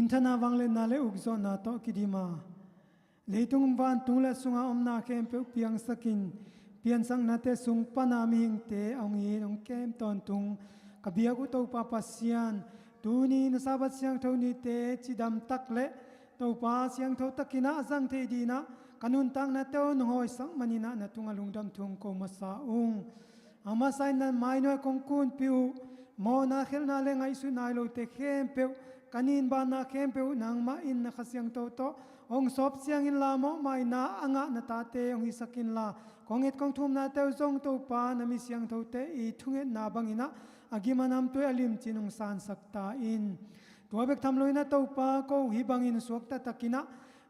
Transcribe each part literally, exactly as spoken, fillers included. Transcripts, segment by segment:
Minthanna, vangliatna le ukzawhna tawh kidim a, leitung vantung le a sunga omna khempeuh piangsakin, piansaknate sung pana mihingte a hong it, hong kem tawntung ka biak uh Topa Pasian, tuni na Sabbath siangtho nite cidam tak le Topa siangtho takin ah a zang thei dingin ah ka nuntaknate uh nong hawisak manin ah na tungah lungdam thu ko masa ung. A masa in na mainawh kong kunpih uh mawhna, khelhna le ngaihsutna hi lote khempeuh, ka ninbanna khempeuh nangmah in na Kha Siangtho tawh hong sawp siang inla, mawhmaina a ngah na tate hong hisak inla, kong et kong thumnate uh zong Topa na mi siangthote i thungetna bangin ah a gim a namtui a limcin hong sansak ta in. Tua bek tham loin ah Topa, ko hih bangin suakta takin ah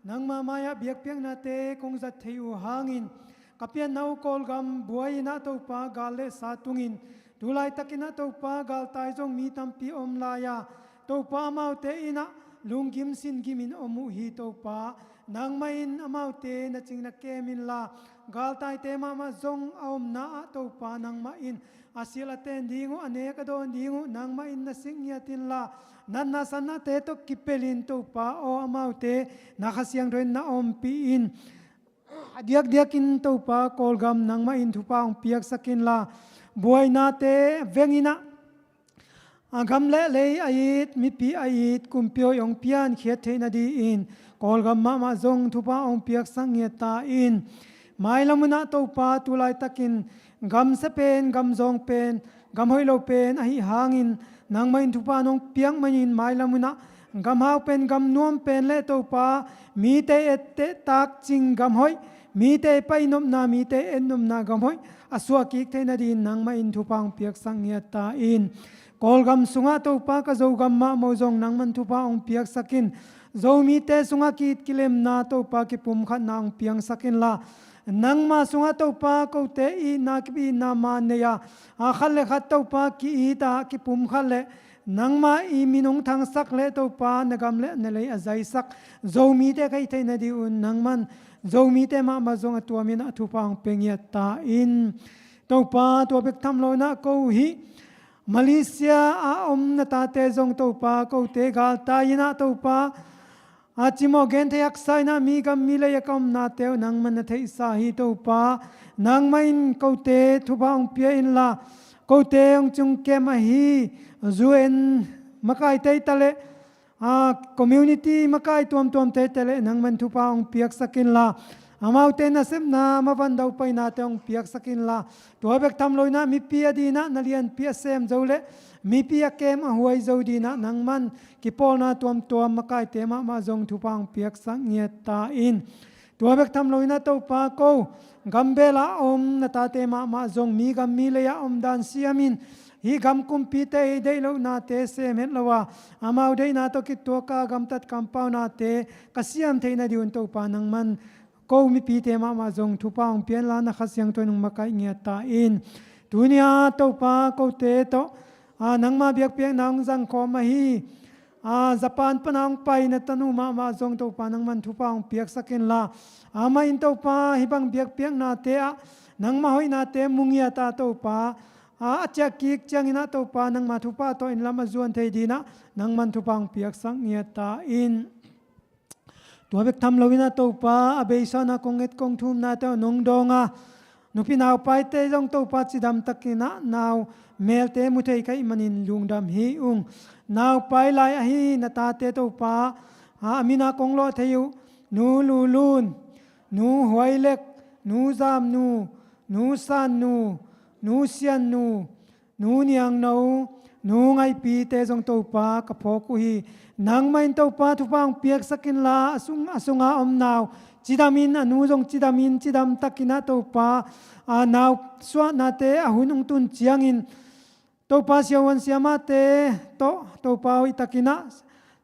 nangma mai-ah biakpiaknate kong zat thei uh hangin, ka pianna uh Kawlgam buai in ah Topa, gal le sa tungin, tu laitakin ah Topa, galtai zong mi tampi om lai a, Topa, amaute in ah lunggim singgimin om uh hi Topa. Nangmah in amaute na cing na kem inla, galtaite mahmah zong a omna ah Topa, nangmah in a silh a ten ding uh, a nek a dawn ding uh nangmah in na sik ngiat inla, natna sannate tawh kipelin Topa aw, amaute na Kha Siangtho in na ompih in. A diakdiakin Topa, Kawlgam nangmah in thupha hong piaksak inla, buainate veng in ah a gam le lei a it, mipi a it, kumpi hoih hong piankhiat theih nadingin Kawlgam mahmah zong thupha hong piaksak ngiat ta in. Mailam un ah Topa, tu laitakin gamsia pen, gamzawng pen, gam hoih lo pen ahih hangin nangmah in thupha nong piak manin mailam un ah gam hau pen, gam nuam pen le Topa, mite etteh takcing gam hoih, mite painopna, mite etnopna gam hoih a suah kik theih nadingin nangmah in thupha hong piaksak ngiat ta in. Kawlgam sungah Topa, ka Zogam mahmah uh zong nangman thupha hong piaksak in. Zomite sungah ki-it kilemna Topa, kipumkhatna hong piangsak inla, nangma sungah Topa, kote itna, kipitna ma nei a, a khat le khat Topa ki-it a, kipumkhat le nangma i min hong thangsak le Topa, na gam le na lei a zaisak Zomite ka hih theih nadingun nangman Zomite mahmah zong a tuamin ah thupha hong pia ngiat ta in. Topa, tua bek tham loin ah ko hih Malaysia a om na tate zong Topa, kote galtai in ah Topa, a cimawh genthei haksa in ah mi gam mi lei a ka omnate uh nangman na theihsa hi Topa. Nangmah in kote thupha hong pia inla, kote hong cingkem ahi U N makaite hi ta le, a community makai tuamtuamte hi ta le nangman thupha hong piaksak inla, amaute nasepna, mavan daupainate hong piaksak inla, tua bek tham loin ah mipi a dingin ah na lianpi a sem zo le mipi a kem a huai zo dingin ah nangman kipawlna tuamtuam makaite mahmah zong thupha hong piaksak ngiat ta in. Tua bek tham loin ah Topa, ko gambel a om na tate mahmah zong mi gam mi lei a omdan siamin, hih gam kumpite i deih lohnate sem het lo a, amau deihna tawh kituak a gamtat kampaunate ka siam theih nadingun Topa, nangman ko mipite mahmah zong thupha hong pia inla, na Kha Siangtho in hong makaih ngiat ta in. Tuni-a Topa, kote tawh, a, nangma biakpiakna hong zangkhawm ahi, a, Japan pana hong pai na tanu mahmah zong Topa, nangman thupha hong piaksak inla, amah in Topa, hih bang biakpiaknate ah nangma hoihnate mu ngiat a Topa, a, a ciah kik ciangin ah Topa, nangma thupha tawh in lam a zuan thei dingin ah nangman thupha hong piaksak ngiat ta in. Tua bek tham loin ah Topa, a beisa-in ah kong et kong thumnate uh nong dawng a, nupi naupaite zong Topa, cidam takin ah nau melte mu thei ka hih manin lungdam hi ung. Naupai lai ahi na tate Topa, a, a min ah kong lawh thei uh Nu Lulun, Nu Huailek, Nu Zamnu, Nu Sannu, Nu Siannu, Nu Niangno, Nu Ngaihpite zong Topa, ka phawk uh hi. Nangmah in Topa, thupha hong piaksak inla, a sung, a sunga om nau cidamin, a nu zong cidamin, cidam takin ah Topa, a, nau suahnate a hun hong tun ciangin Topa, siavuan siamahte tawh Topa, hoih takin ah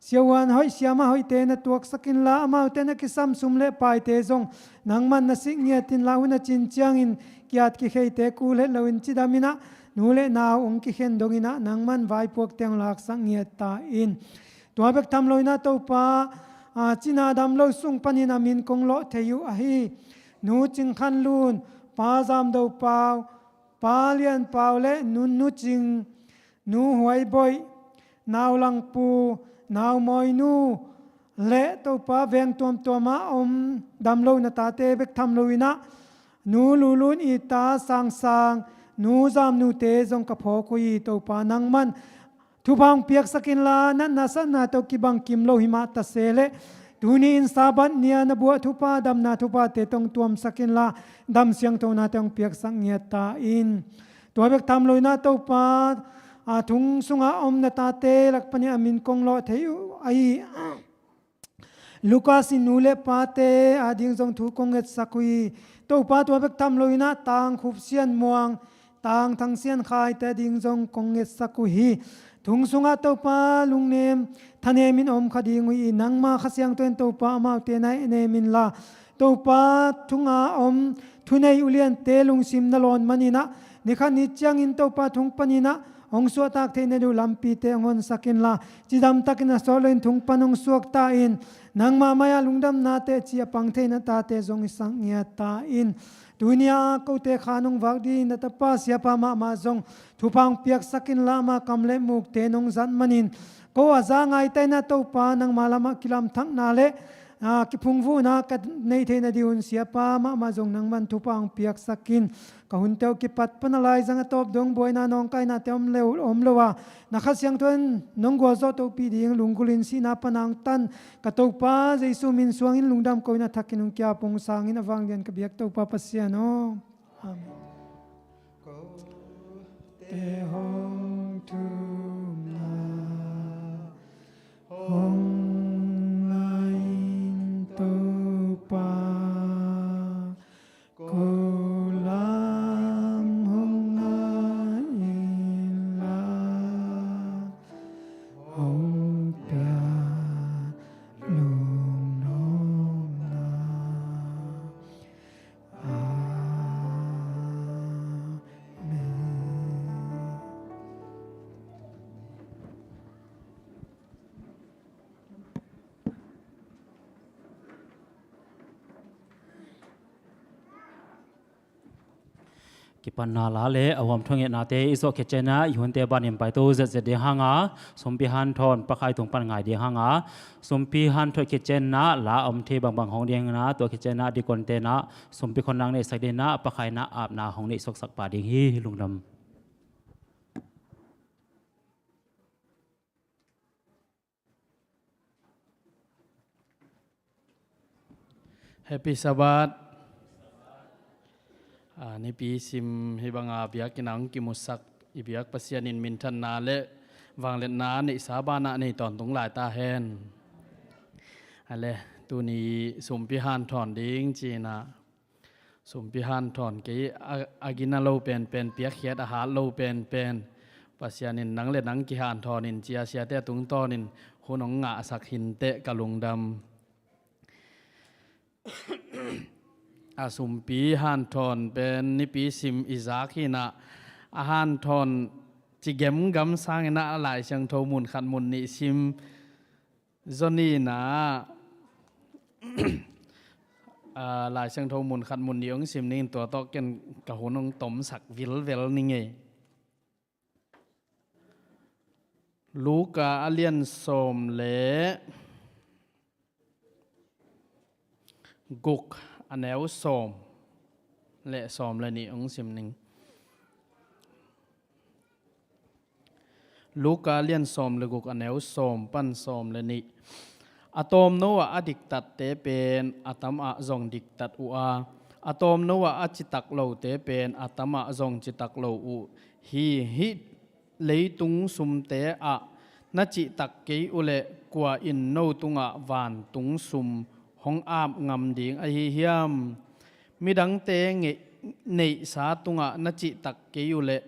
siavuan hoih, siamah hoihte na tuaksak inla, amaute na kisam sum le paite zong nangman na sik ngiat inla, hun a cin ciangin ki-at kikheite kul het loin cidamin ah nu le nau hong kikhen dongin ah nangman vaipuakte hong laksak ngiat ta in. Tua bek tham loin ah Topa, a, cina dam lo sung panin a min kong lawh thei uh ahi Nu Cing Khan Lun, Pa Zam Do Pau, Pa Lian Pau le Nu Nu Cing, Nu Huai Boih, Nau Lang Pu, Naumawinu le Topa veng tuamtuamah om damlo na tate bek tham loinah Nu Lulun Ita Sangsang, Nu Zamnute zong ka phawk uh hi. Topa nangman thupha hong piaksak inla, natna satna tawh kibang kim lo himah ta se leh tuni in Sabbath ni-a na buah thupha, damna thuphate tawh hong tuamsak inla, dam siangthonate hong piaksak ngiat ta in. Tua bek tham loinah Topa, a, thong sungah om na tate lak panin a min kong lawh thei uh ahi Lukas in nu le pate ading zong thu kong ngetsak uh hi. Topa tua bek tham loinah Tang Khup Sian Muang, Tang Thang Sian Khaite ading zong kong ngetsak uh hi. Thong sungah Topa lungnem thanemin om kha ding uh hi. Nangma Kha Siangtho in Topa amaute na hehnem inla, Topa thong a om thunei uliante lungsim na lawn maninah, nikhat ni ciangin Topa thong paninah hong suahtak theih nading uh lampite hong honsak inla, cidam takin a sawt loin thong pan hong suak ta in. Nangma mai-ah lungdamna teci a pang theih na tate zong i sak ngiat ta in. Tuni-a kote khan hong vak ding na tapa siapa mahmah zong thupha hong piaksak inla, ama kam le mukte nong zat manin ko a za ngai ta inah Topa nangma lamah kilamthakna le, a, kiphungvuhna ka neih theih nading un siapa mahmah zong nangman thupha hong piaksak in. Ka hunte uh kipat pan a laizang a tawp dong buaina nawngkainate om lo, om lo a, na Kha Siangtho in nong gualzawh tohpih ding lunggulhin sihna pana hong tan ka Topa Jesu min suangin lungdam ko in a thakin hong ki-ap hong sangin a vanglian ka biak Topa Pasian aw. Amen. Kote hong thumna hong la in Topa, ko lam hong ngah inla, hong pia lungnopna. Amen. Kipatna la le a huam thungetnate i zawh khit ciangin ah i hunte banin paito zetzet ding hanga, sumpi hanthawn Pa Khai tung pan ngai ding hanga, sumpi hanthawn khit ciangin ah la om thei bangbang hong ding hanga, tua khit ciangin ah dikonte in ah sumpi khonnak neihsak ding in ah Pa Khai in ah apna hong neihsuaksak pah ding hi. Lungdam. Happy Sabbath. Ah, nipi sim hih banga biakinn ah hong kimusak i biak Pasian in minthanna le vangliatna neihsa banah nei tawntung lai ta hen. A le, tuni sumpi hanthawn ding ci-in ah, sumpi hanthawn kei a, a gina lo penpen, piakkhiat a hat lo penpen Pasian in nang le nang kihanthawn in ci-a siate a tungtawnin hun hong ngahsak hi inteh ka lungdam. A sumpi hanthawn pen nipi sim i zak hi-in ah, a hanthawn ci gemgam sangin ah a Lai Siangtho mun khat mun nih sim zaw ni-in ah, a, Lai Siangtho mun khat mun nih hong sim ning, tua tawh ken ka hun hong tomsak vilvel ning ei. Luka a lian sawm le guk a neu sawm le sawm le nih hong sim ning. Luka lian sawm le guk a neu sawm pan sawm le nih. A tawmno ah a diktatte pen a tam ah zong diktat uh a, a tawmno ah a citak lote pen a tam ah zong citak lo uh hi. Hih leitung sumte ah na cihtak kei uhleh kua in no tungah vantung sum hong ap ngam ding ahi hiam? Midangte ngeih, neihsa tungah na cihtak kei uhleh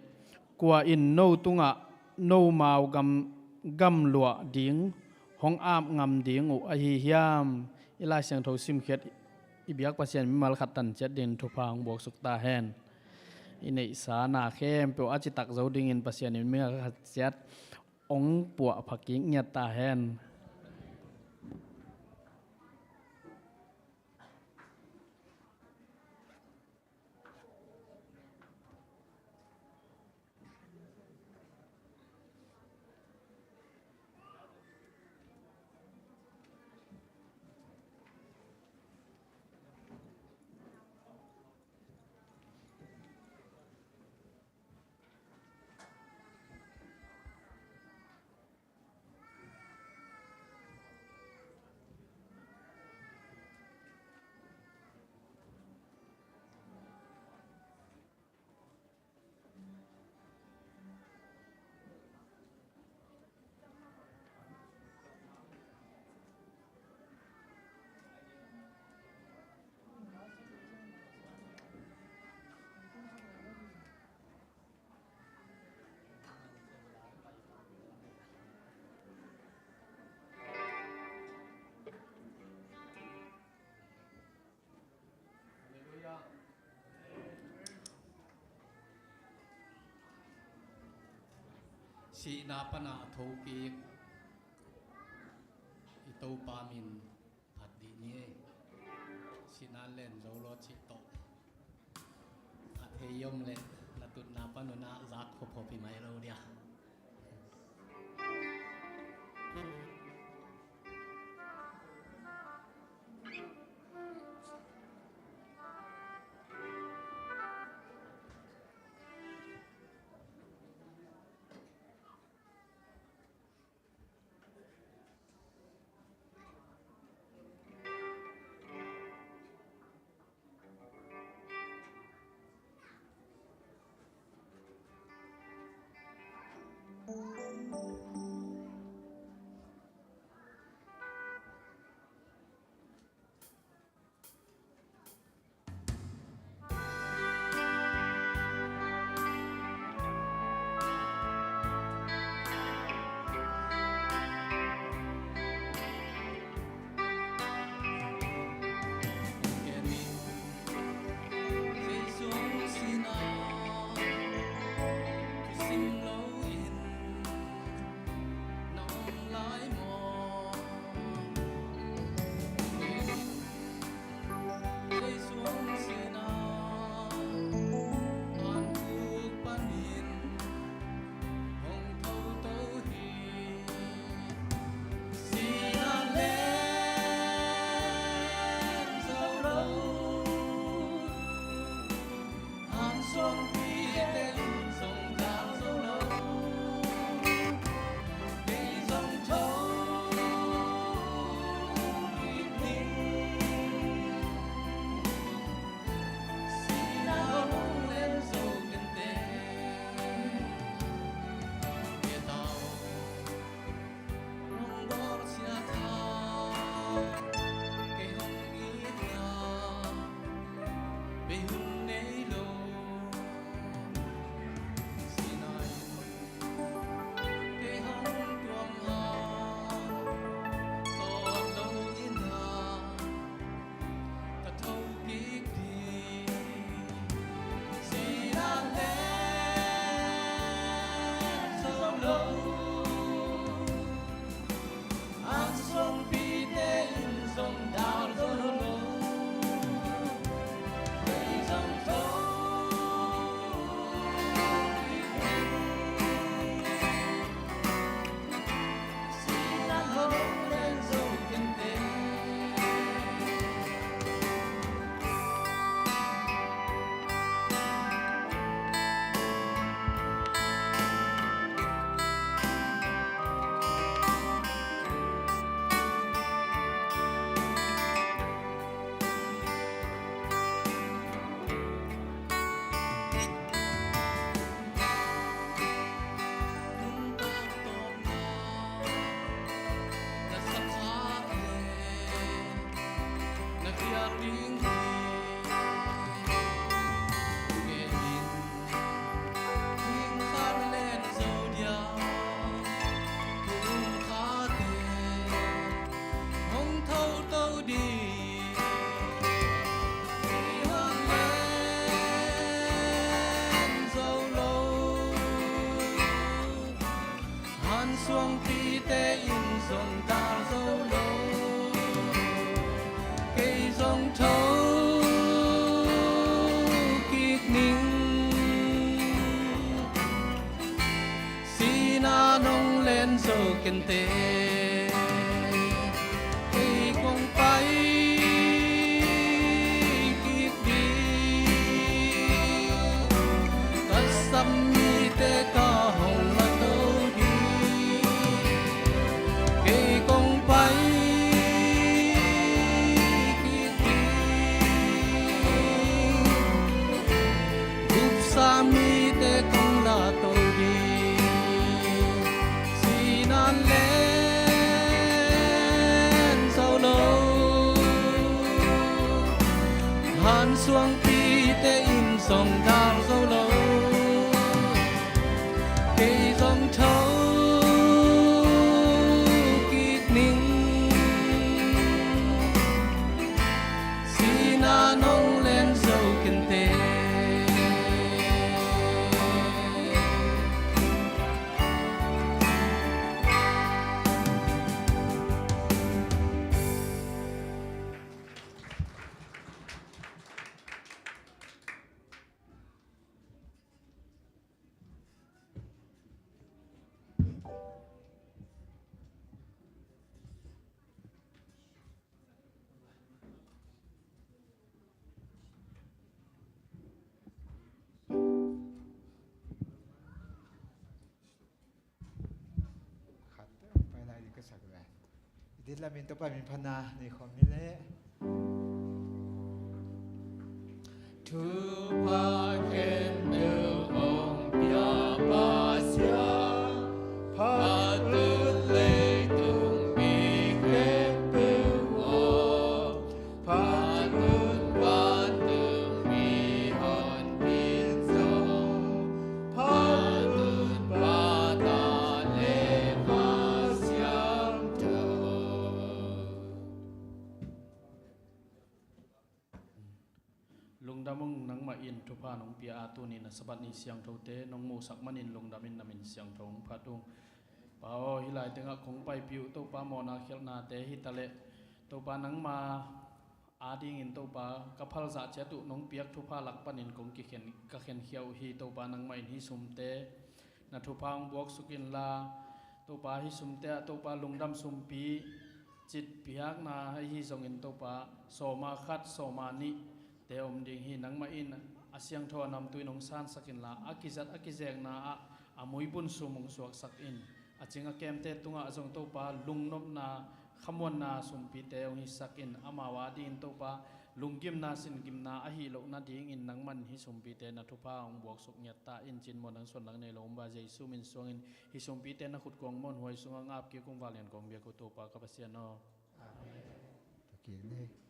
kua in no tungah nomau gam, gamluah ding hong ap ngam ding uh ahi hiam? I Lai Siangtho simkhiat i biak Pasian mimal khat tan ciat dingin thupha hong buaksuk ta hen. I neihsa na khempeuh a citak zo dingin Pasian in mimal khat ciat hong puahpha kik ngiat ta hen. Sihna pana a thokik i Topa min phat dih ni ei. Sihna len zo lo cih tawh a thei om leh na tutna pan un ah zak khopkhop hi mai lo dia. Suangpite in zong dal zo lo, kei zong tho kik ning. Sihna nong len zo kei nteh, kei kong pai kik ding. Ka sam mite ka hong lato ding, kei kong pai kik ding. Gupsa mite kong lato ding, sihna len zo lo. Han suangpite in zong dal zo lo, kei zong tho kik ning. Sihna nong len zo kei nteh, Hih lamin Topa min phatna nei khawm ni leh. Thupha khempeuh hong pia Pasian, phat lun leitung mi khempeuh aw, phat lun vantung mi honpin zong, phat lun Pa, Ta le Kha Siangtho. Lungdam ung, nangmah in thupha nong pia a, tuni-in a Sabbath ni siangthote nong muhsak manin lungdamin na min siangtho hong phat ung. Pa aw, hih lai tengah kong paipih uh Topa mawhna khialhnate hi ta leh, Topa nangma adingin Topa ka phalzah ciat uh nong piak thupha lak panin kong kikhen, ka khenkhia uh hi. Topa nangmah in hih sumte na thupha hong buaksuk inla, Topa hih sumte ah Topa lungdam sumpi cit piakna ahi zongin Topa sawma khat sawma nihte om ding hi. Nangmah in a siangtho a namtui nong sansak inla, a kizat a kizekna ah a muibun sum hong suaksak in. A cing a kemte tungah zong Topa lungnopna, khamuanna sumpite hong hisak in. Amau adingin Topa lunggimna singgimna ahih loh nadingin nangman hih sumpite na thupha hong buaksuk ngiat ta in. Cin maw nang suan nang nei lo om ba, Jesu min suangin hih sumpite na khut kuang mawhhuai sungah ngap kik ung. Vanglian kong biak uh Topa ka Pasian aw. Amen.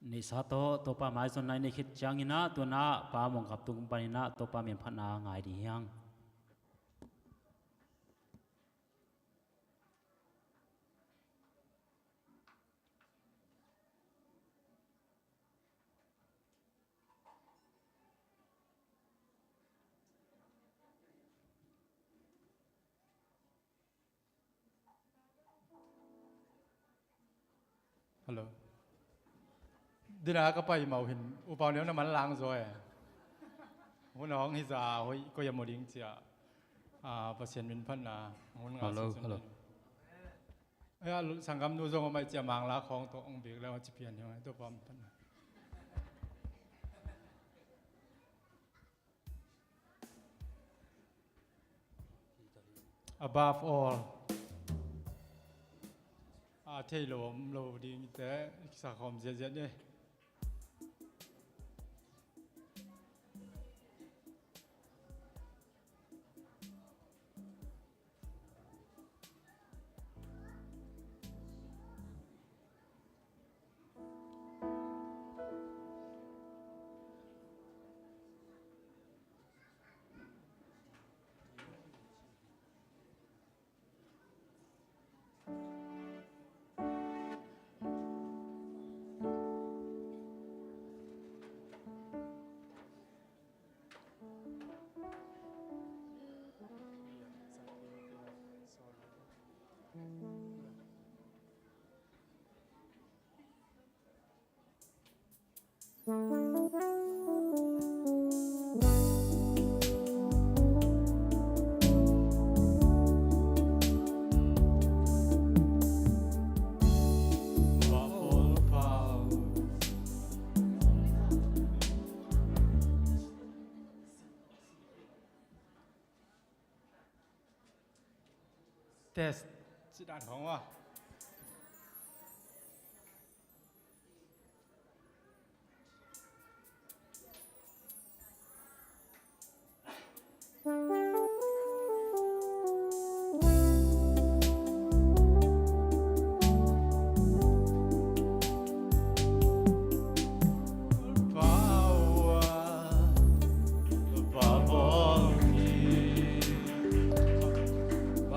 Neihsa tawh Topa maizawnna i neih khit ciangin ah, tu-in ah Pa Muang Kap tung panin ah Topa min phatna ngai ding hi hang. Hello. Dina ka pai mau hin, U Pau Neu na man lang zaw e. Hun hong hi za hoih, koi a mu ding cia. Ah, Pasian min phatna hun nga. Hello, hello. Ai, a lu-, sanggamnu zong a mai cia, Mangla khawng tawh hong bik le, a ci pian hi hong, Topa min phatna. Above all. A thei lo om lo ding te, kisa khawm ziahziah ni. Test. Sit down, Hong.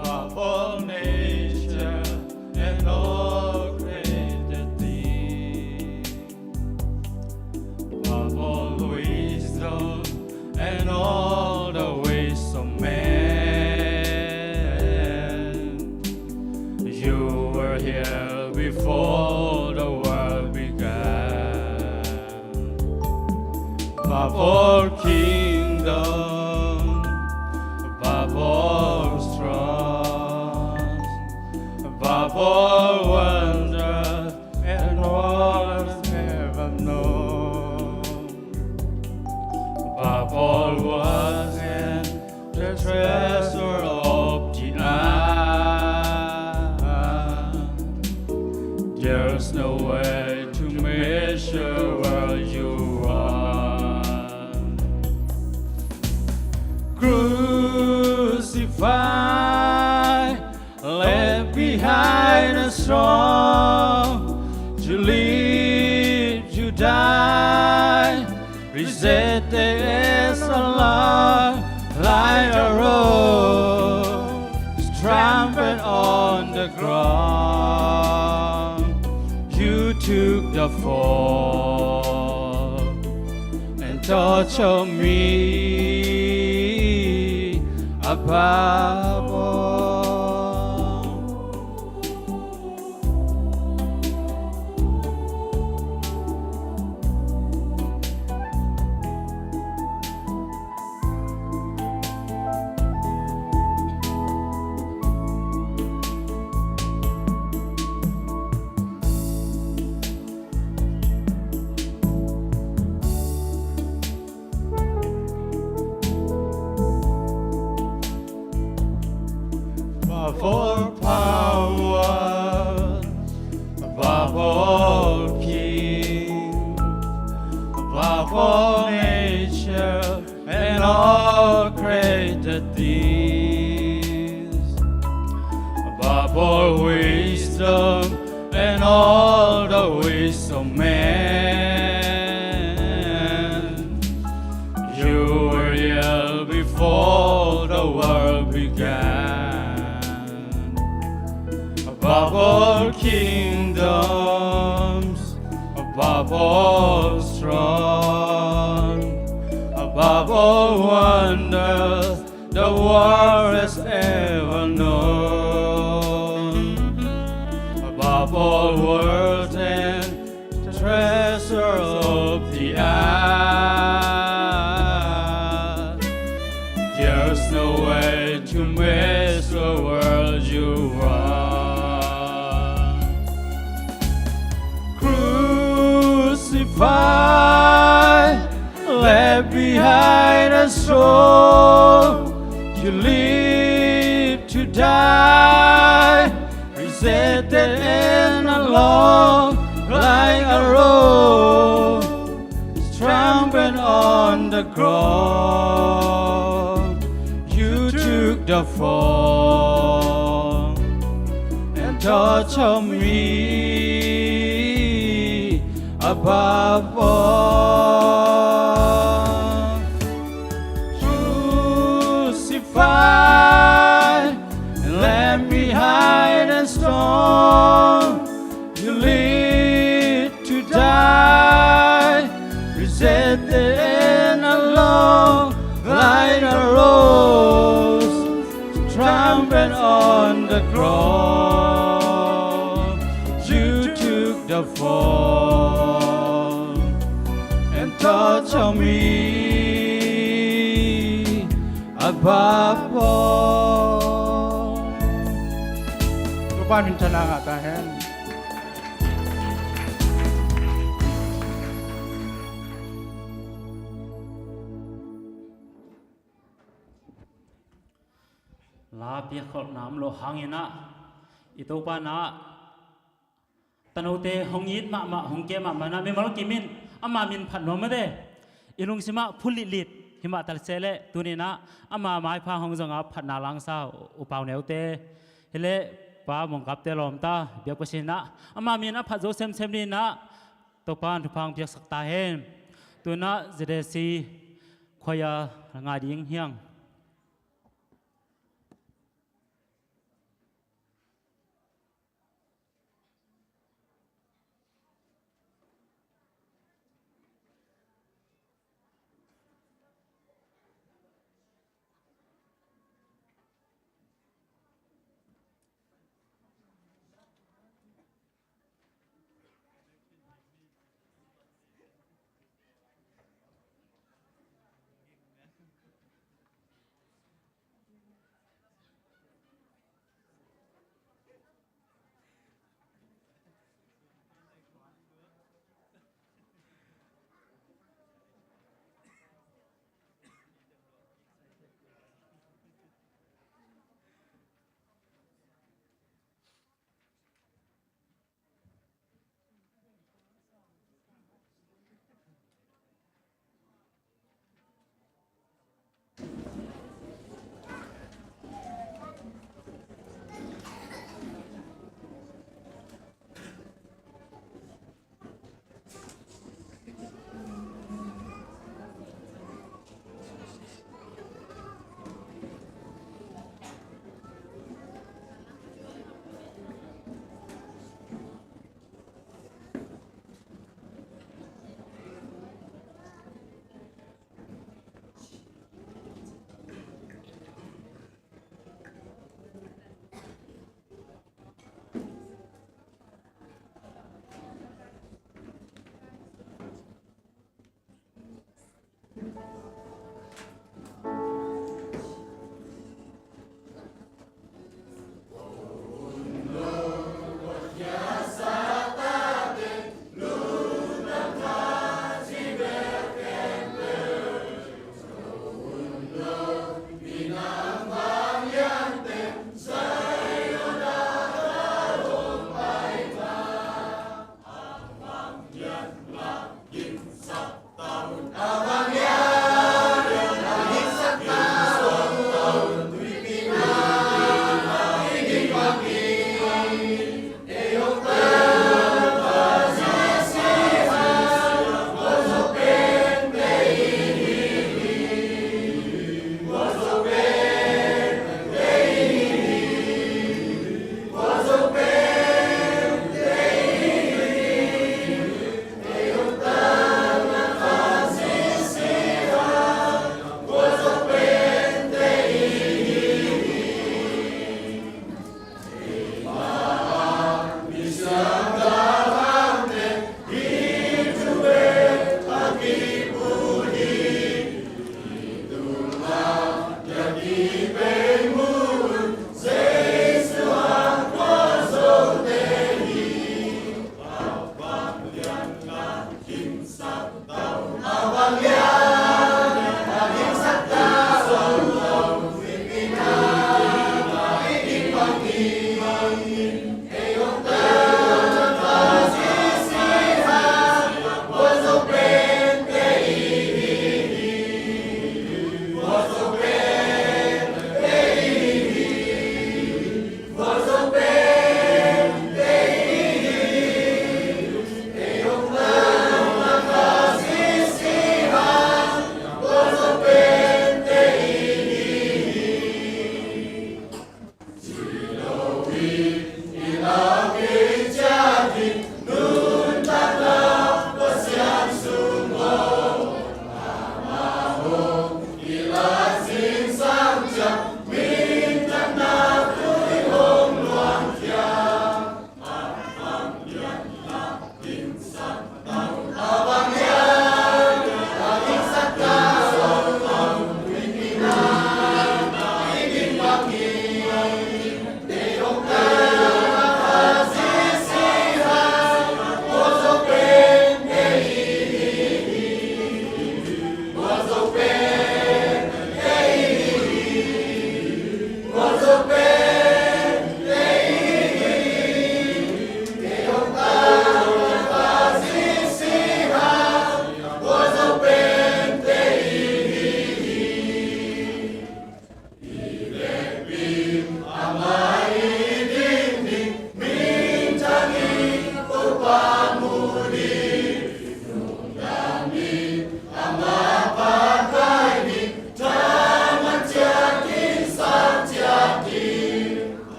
Above all nature and all created things, above all wisdom and all the ways of man, you were here before the world began. Above all kingdom, above all thrones, above all wonders and wars ever known, above all There's no way to measure what you are. Crucified, left behind a storm, you live, you die, rejected as a lamb, like a rose trampled on the ground. You took the fall and torture me above all. Above all powers, above all kings, above all nature and all created things, above all wisdom and all the wisdom of men. You were here before the world began. Above all kingdoms, above all strong, above all wonders the world has ever known, above all worlds and treasures of the earth. There's no way to measure what you are. Crucified, left behind a stone, you live to die, rejected and alone, like a rose trampled on the ground. You took the fall and torture me above all. ครูซิฟาย and left behind a stone, you live to die, rejected and alone, like a rose trampled on the ground. You took the fall and torture me above all. Topa minthanna ngah ta hen. La piakkholhna om lo hangin ah, i Topa in ah, tanote hong it mahmah, hong ke mahmah in ah, mimal kim in ama min phat nuam mate. I lungsim ah phulitlit himah talse leh tuni in ah ama maipha hong zong a phatna langsa u Pau Neute, hi leh Pa Mongkapte lawmta biak Pasian in ah ama min a phat zo semsem ni in ah, Topa in thupha hong piaksak ta hen. Tu in ah Z A C choir ngai ding hiang.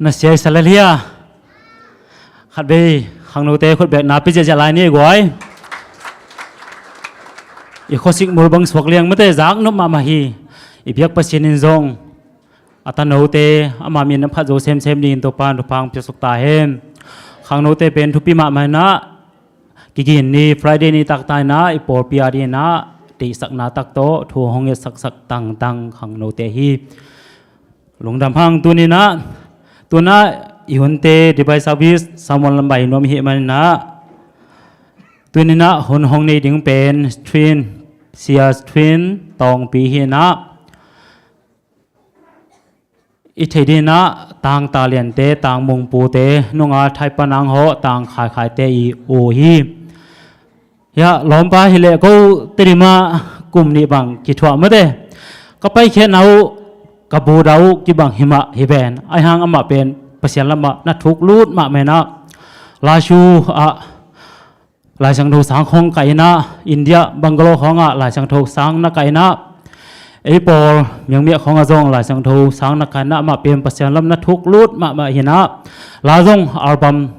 Na siaisa lel hia? Khatvei khangnote khutbekna pia ziahziah lai ni guai. I khuasik mul bang suak liang mate, zaknop mahmah hi. I biak Pasian in zong a tanote ama min a phat zo semsem dingin Topa in thupha hong piaksuk ta hen. Khangnote pen thupi mahmah inah, kigin ni Friday ni taktak inah i pawlpi a dinginah deihsakna tak tawh thu hong ngetsak sak tangtang khangnote hi. Lungdam hang. Tuninah, tunah i hunte divine service sermon lam bai nuam i hih maninah, tuninah hun hong nei ding pen Strin, Sia Strin Tawngpi hinah, i thei dinah Tang Taliante, Tang Mungpute, nunga Thaipanang hawh Tang Khaikhaite i u hi. Hiah lawmpa hileh ko Tedim ah kum nih bang kithuah mate. Ka paikhiatna uh ka bu dau kibang himah hi ven. Aihang amah pen Pasian lamah na thuk lut mahmah inah, Laisu ah Laisiangtho sang khong kai inah, India Bangalore khongah Laisiangtho sang na kai inah, ei pawl Myanmar khongah zong Laisiangtho sang na kai inah, amah pen Pasian lam na thuk lut mahmah hi inah, la zong album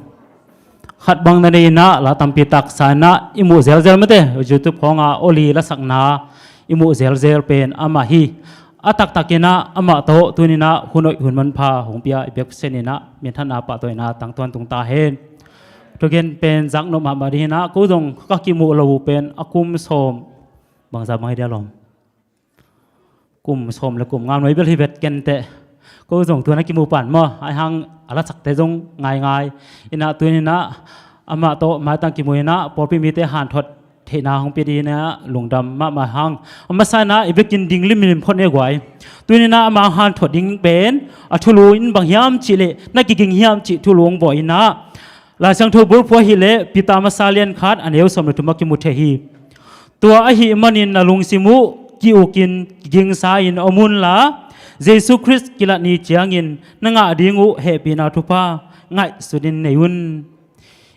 khat bang na nei inah, la tampi tak sa inah i muh zelzel mate, YouTube khongah Oli lasakna i muh zelzel pen amah hi. A taktak inah amah tawh tuni inah hun hoih hun manpha hong pia i biak Pasian inah minthanna pahtawina tangtuan tung ta hen. Thugen pen zak nop mahmah ding inah, ko zong ka kimuh lo uh pen a kum sawm bangza bang hi dia lawm. Kum sawm le kum nga nuai bel hi vet kenteh. Ko zong tuan a kimu pan maw, aihang a lasakte zong ngaingai inah, tuni inah amah tawh maitang kimu inah pawlpi mite hanthot theihna hong pia ding inah lungdam mahmah hang. A masa inah i biakinn ding limlim phot ne guai. Tuni inah amah hanthot ding pen a thulu in bang hiam cih leh na kiging hiam cih thulu hong bawl inah, Laisiangtho bulphuh hileh Peter masa lian khat a neu sawm le thum ah kimu thei hi. Tua ahih manin na lungsim uh ki-ukin kigingsa in om unla, Jesu Khrist kilat ni ciangin na ngah ding uh hehpihna thupha ngaihsutin nei un.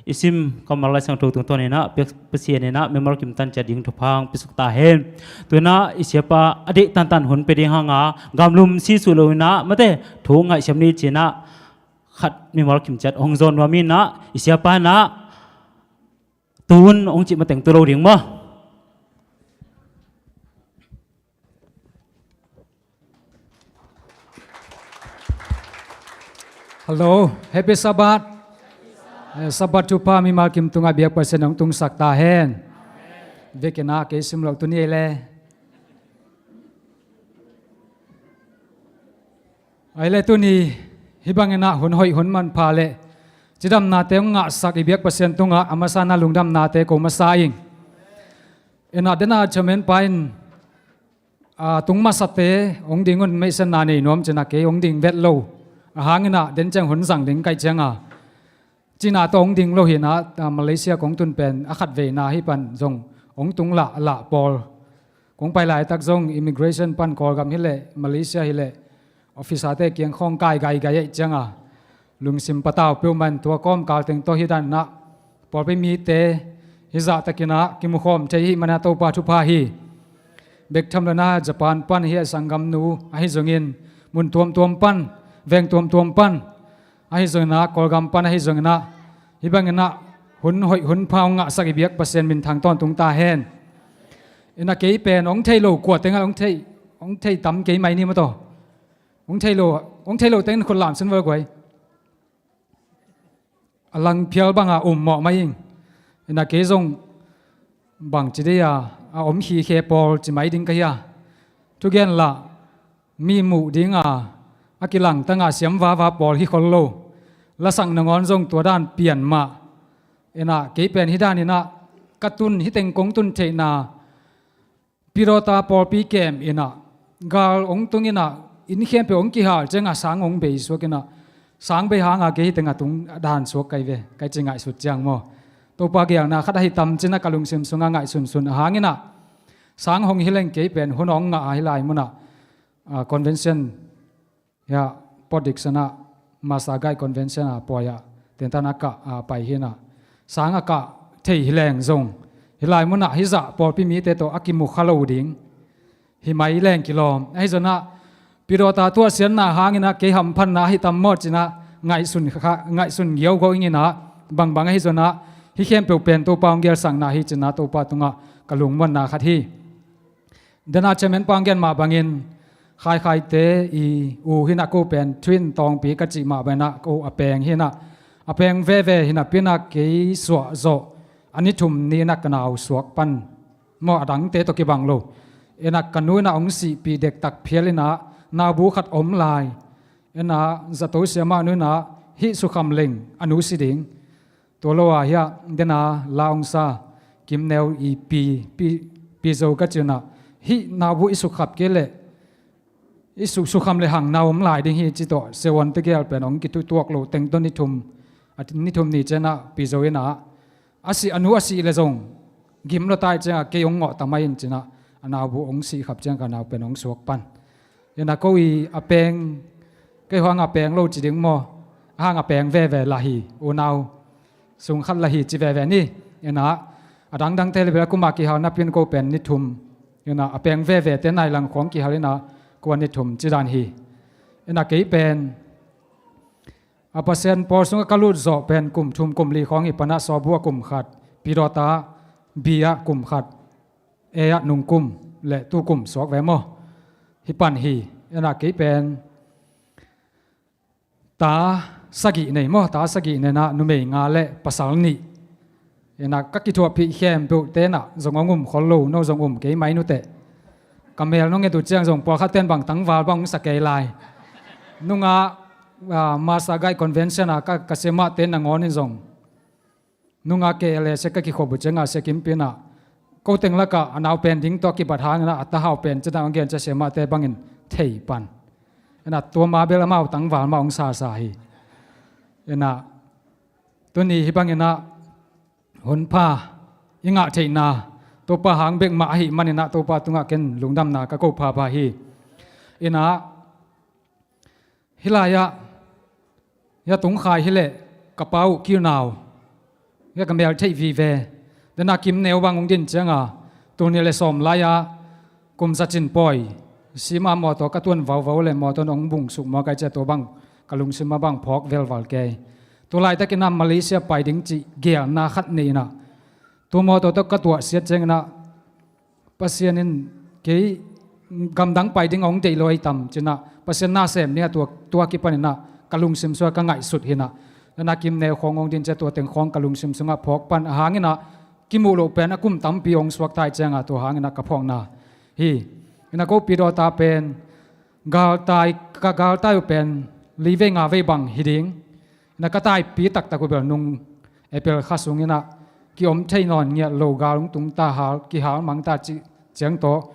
I sim kammal Laisiangtho tungtawn inah Pasian inah mimal kim tan ciat ding thupha hong piasuk ta hen. Tu inah i siapa a deih tantan hun pia ding hanga gamlum sisuh lo inah mate, thu ngaihsiam ni ci inah khat mimal kim ciat hong zawn nuam inah, i siapa inah tun hong cih mateng tu lo ding maw? Hello, happy Sabbath. Eh, Sabbath thupha mimal kim tungah biak Pasian hong tungsak ta hen. Biakinn ah kei sim lo tuni ei le. Ai le tuni hih bang inah hun hoih hun manpha le cidamnate hong ngahsak i biak Pasian tungah a masa inah lungdamnate ko masa ing. Inah dena chairman pa in, a, tung masate hong ding un, meihsiatna nei nuam ci inah kei hong ding vet lo. Ahang inah den ciang hun zang ding kaih cianga ci inah tawh hong ding lo hi inah, a, Malaysia kong tun pen a khatveina hi pan zong hong tung lah lah pawl. Kong pai laitak zong immigration pan Kawlgam hileh Malaysia hileh officer-te kiang khawng kai gaigai ahih cianga lungsim patau peuhmah in tua kawmkal teng tawh hih dan inah pawlpi mite hih zahtak inah kimukhawm thei ahih man inah Topa thupha hi. Bek tham lo inah Japan pan hih a sanggamnu ahi zongin mun tuamtuam pan, veng tuamtuam pan, ahi zong inah Kawlgam pan ahi zong inah hih bang inah hun hoih hun pha hong ngahsak i biak Pasian minthang tawntung ta hen. Inah kei pen hong thei lo kua tengah hong thei, hong thei tam kei mai ni maw taw. Hong thei lo, hong thei lo teng khut lam sin vel guai. A lang phial banga um mawh mai ing. Inah kei zong bangci dei a, a om khikhe pawl ci mai ding ka hi a. Thugen lah mi muh dinga a kilangtanga siam vava pawl hi khol lo. Lasak nangawn zong tua dan pian mah. Inah kei pen hih dan inah ka tun, hih teng kong tun theihna Pidawta pawlpi kem inah gal hong tung inah inn khempeuh hong kihal cianga sang hong bei suak inah, sang bei hanga kei hih tengah tung dan suak kai ve, kai ci ngaihsut ciang maw. Topa gelna khat ahi tam ci inah ka lungsim sungah ngaihsunsun ahang inah sang hong hi leng kei pen hun hong ngah a hih lai munah, a, convention hia, Port Dickson ah Master Guide Convention a pawi ah tentan a kah a pai hi inah sang a kah thei hi leng zong hih lai munah hih zah pawlpi mite tawh a kimukha lo ding hi mai leng kilawm. Ahi zong inah Pidawta tuahsiatna hang inah kei hamphatna ahi tam maw ci inah ngaihsun kha, ngaihsun giaugo ing inah bangbang ahi zong inah hih khempeuh pen Topa hong gelsakna hi ci inah Topa tungah ka lungmuanna khat hi. Dena chairman pa hong gen mah bangin Khaikhaite i u hi inah ko pen Twin Tawngpi ka cih mah bang inah ko a peng hi inah, a peng veve hi inah pi inah kei suah zawh a ni thum ni inah ka nau suak pan maw, a dangte tawh kibang lo. Inah ka nu inah hong sihpih dektak phial inah naubu khat om lai. Inah zato siamah nu inah hih sukham leng a nu si ding. Tua lo a hiah dena la hong sa Kim Neu i pi, pi, pi zo ka ci inah hih naubu i sukkhap kei leh i su, sukham le hang nau om lai ding hi ci tawh seuan tegel pen hong kitutuak lo teng tawh ni thum, a ni thum ni cianah pi zo inah a sih, a nu a sih le zong gim lo tai ciangah kei hong ngawh ta mai in ci inah a naubu hong sihkhap ciang ka nau pen hong suak pan. Ina ko i a peng, kei hang a peng lo ci ding maw? A hang a peng veve lah hi, unau sung khat lah hi ci veve ni. Ina a dangdang te le bela kuma kihal napin ko pen ni thum. Ina a peng veve te nai lang khong kihal ina ko a ni thum ci dan hi. Ina kei pen a Pasian pawl sungah ka lut zawh pen kum thum kum li khawng hi pan ah, sawbu ah kum khat, pidawta bi ah kum khat, e ah nung kum le tu kum suak ve maw? Hi pan hi. Ina kei pen ta sagih nei maw? Ta sagih nei na numei nga le pasal nih. Ina ka kithuahpih khempeuh te na zong hong um khol lo, no zong um kei mai nuteh. Ka mel nong et uh ciang zong pawlkhat ten bang tangval bang hong sa kei lai. Nunga ah, Masa Gai Convention ah ka, ka siamah te nangawn in zong nunga K L A se ka kikhop uh ciang ah Sia Kim Pin ah ko teng lakah a nau pen ding tawh kibat hangin ah a ta hau pen cina hong gen cia siamah te bangin thei pan. Ina tua ma bel amau tangval mah hong sasa hi. Ina tuni hi bangin ah hun pha i ngah theihna Topa hang bek mah ahi manin ah Topa tungah ken lungdamna ka ko phapha hi. Ina hih lai-ah hia tung khai hileh ka pa uh Kiu Nau, hia ka mel theih vive. Dena Kim Neu bang hong din cianga tul nih le sawm lai-ah kum za cin pawi sima mawtaw ka tuan vauvo le mawtaw nong bung suk maw kai cia tua bang ka lungsim a bang phawk velval kei. Tu laitakin ah Malaysia pai ding cih gelna khat nei inah tua mawtaw tawh ka tuahsiat cianginah Pasian in kei gamdang pai ding a hong deih lo ei tam cinah Pasian na sem dingah tua, tua kipaninah ka lungsim sua ka ngaihsut hinah. Dena Kim Neu khawng hong din cia tua teng khawng ka lungsim sungah phawk pan a hanginah kimuh loh pen a kum tampi hong suak thai cianga tua hanginah ka phawkna hi. Ina kopi dawta pen galtai, ka galtai uh pen li vei nga vei bang hi ding. Ina ka taipi taktak uh bel nung April kha sunginah kiom thei nawn ngiat lo gal hong tung ta hal, kihal mang ta cih ciang tawh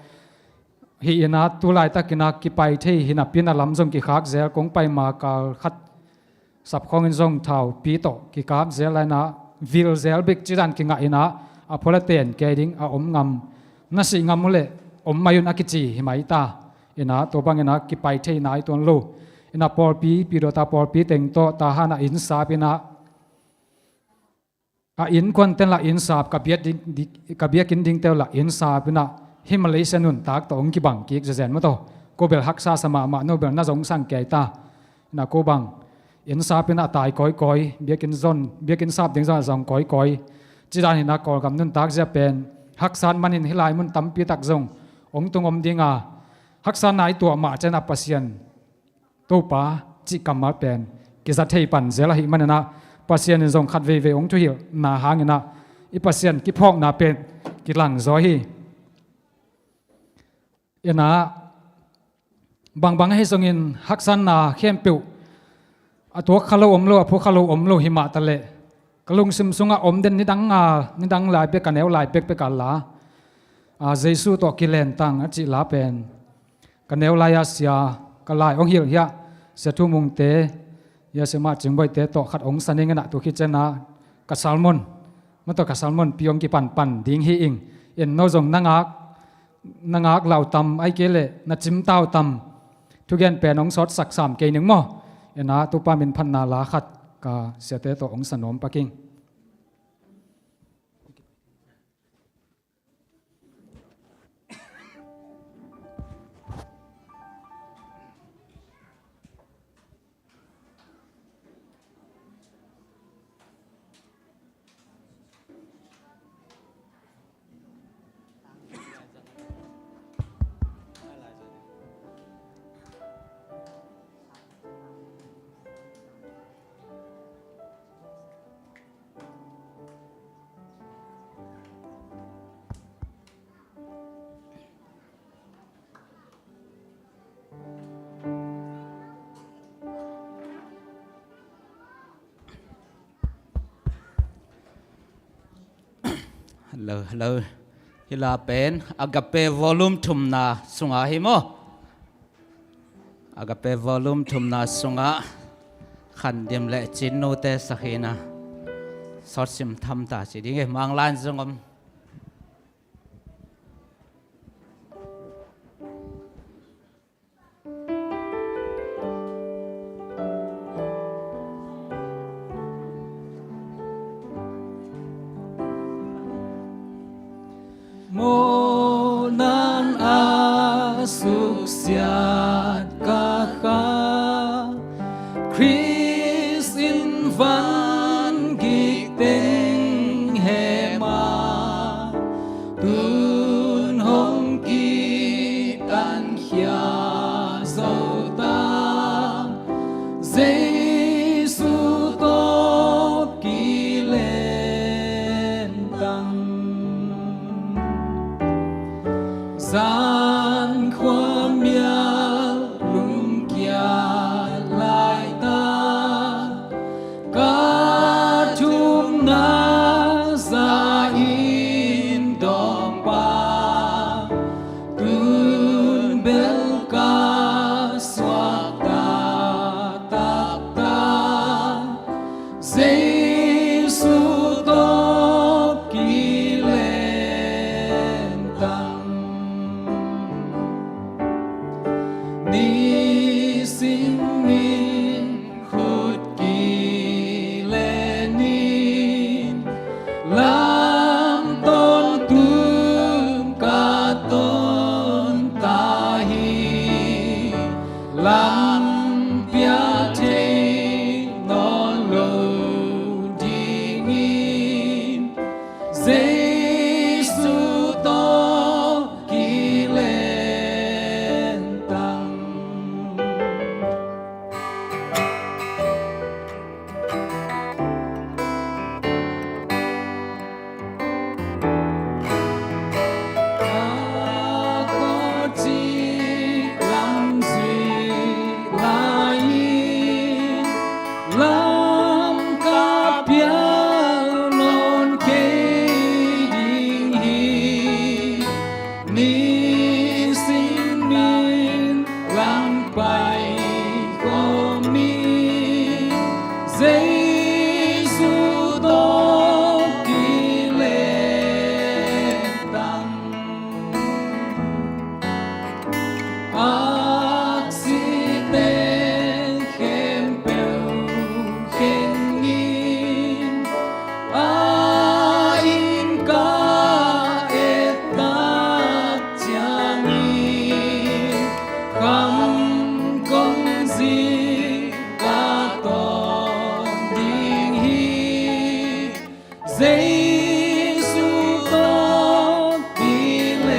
hi ina tu laitakinah kipai thei hi napi na lam zong kikhak zel kong pai ma kal khat sap khawngin zong thau pi tawh kikap zel lainah vil zel bek cidan kingah inah a phual a ten kei ding a om ngam na sih ngam uh leh om mai un a kici hi mai ta. Inah tua banginah kipai thei nai tuan lo. Inah pawlpi, pi dawta pawlpi teng tawh tahanah innsap inah a innkuan ten lah innsap ka biak ding, di-, ka biakinn dingte uh lah innsap inah hi Malaysia nuntak tawh hong kibang kik zezen maw tawh. Ko bel haksa sa mahmah no bel na zong sang kei ta. Inah ko bang innsap inah tai kawikawi, biakinn zon, biakinn sap ding zon a zong kawikawi. Cidan hinah Kawlgam nuntak zia pen haksat manin hi lai mun tampi tak zong hong tung om dinga haksatna i tuah mah cianah Pasian Topa cih kammal pen kiza thei pan zel ahih maninah Pasian in zong khat veivei hong thuhilhna hanginah i Pasian kiphawkna pen kilangzaw hi. Inah bangbang ahi zongin haksanna khempeuh a tuak kha lo om lo, a phu kha lo om lo hi mah taleh ka lungsim sungah om den nidang a, nidang lai bek, ka neu lai bekbek a la, a, Jesu tawh kilentang a cih la pen ka neu lai-a sia ka lai hong hilh hiah Sia Thu Mungte, hia Sia Mah Cing Boite tawh khat hong sa ning inah tu khit cianah ka salmon, mah tawh ka salmon pi hong kipanpan ding hi ing. In no zong na ngak, na ngak lau tam ai kei leh na cim tau tam thugen pen hong sawtsak sam kei ning maw? Inah Topa min phatna la khat ka siate tawh hong sa nuam pak ing. Hello, hello. Hih la pen Agape Volume thumna sungah hi maw? Agape Volume thumna sungah Khan Dim le Cin Nute sakhina sawtsim tham ta ci ding hi. Mang lan zong om. Khrist in van gik teng hema, tun hong kitankhia zo ta, Jesu tawh kilentang. Zan khuamial lungkiat laita, ka thumna za in dawngpa, tun bel ka suakta taktak, Jesu tawh kilentang. Nisim in khut kilenin, lam tawntung ka tawnta hi. Lampi ah thei nawn lo dingin, Jesu tawh kilentang. Jesu tawh kilentang. Aksite khempeuh khengin, a inn ka ettak ciangin, kham kong zi ka tawn ding hi. Jesu tawh kilentang.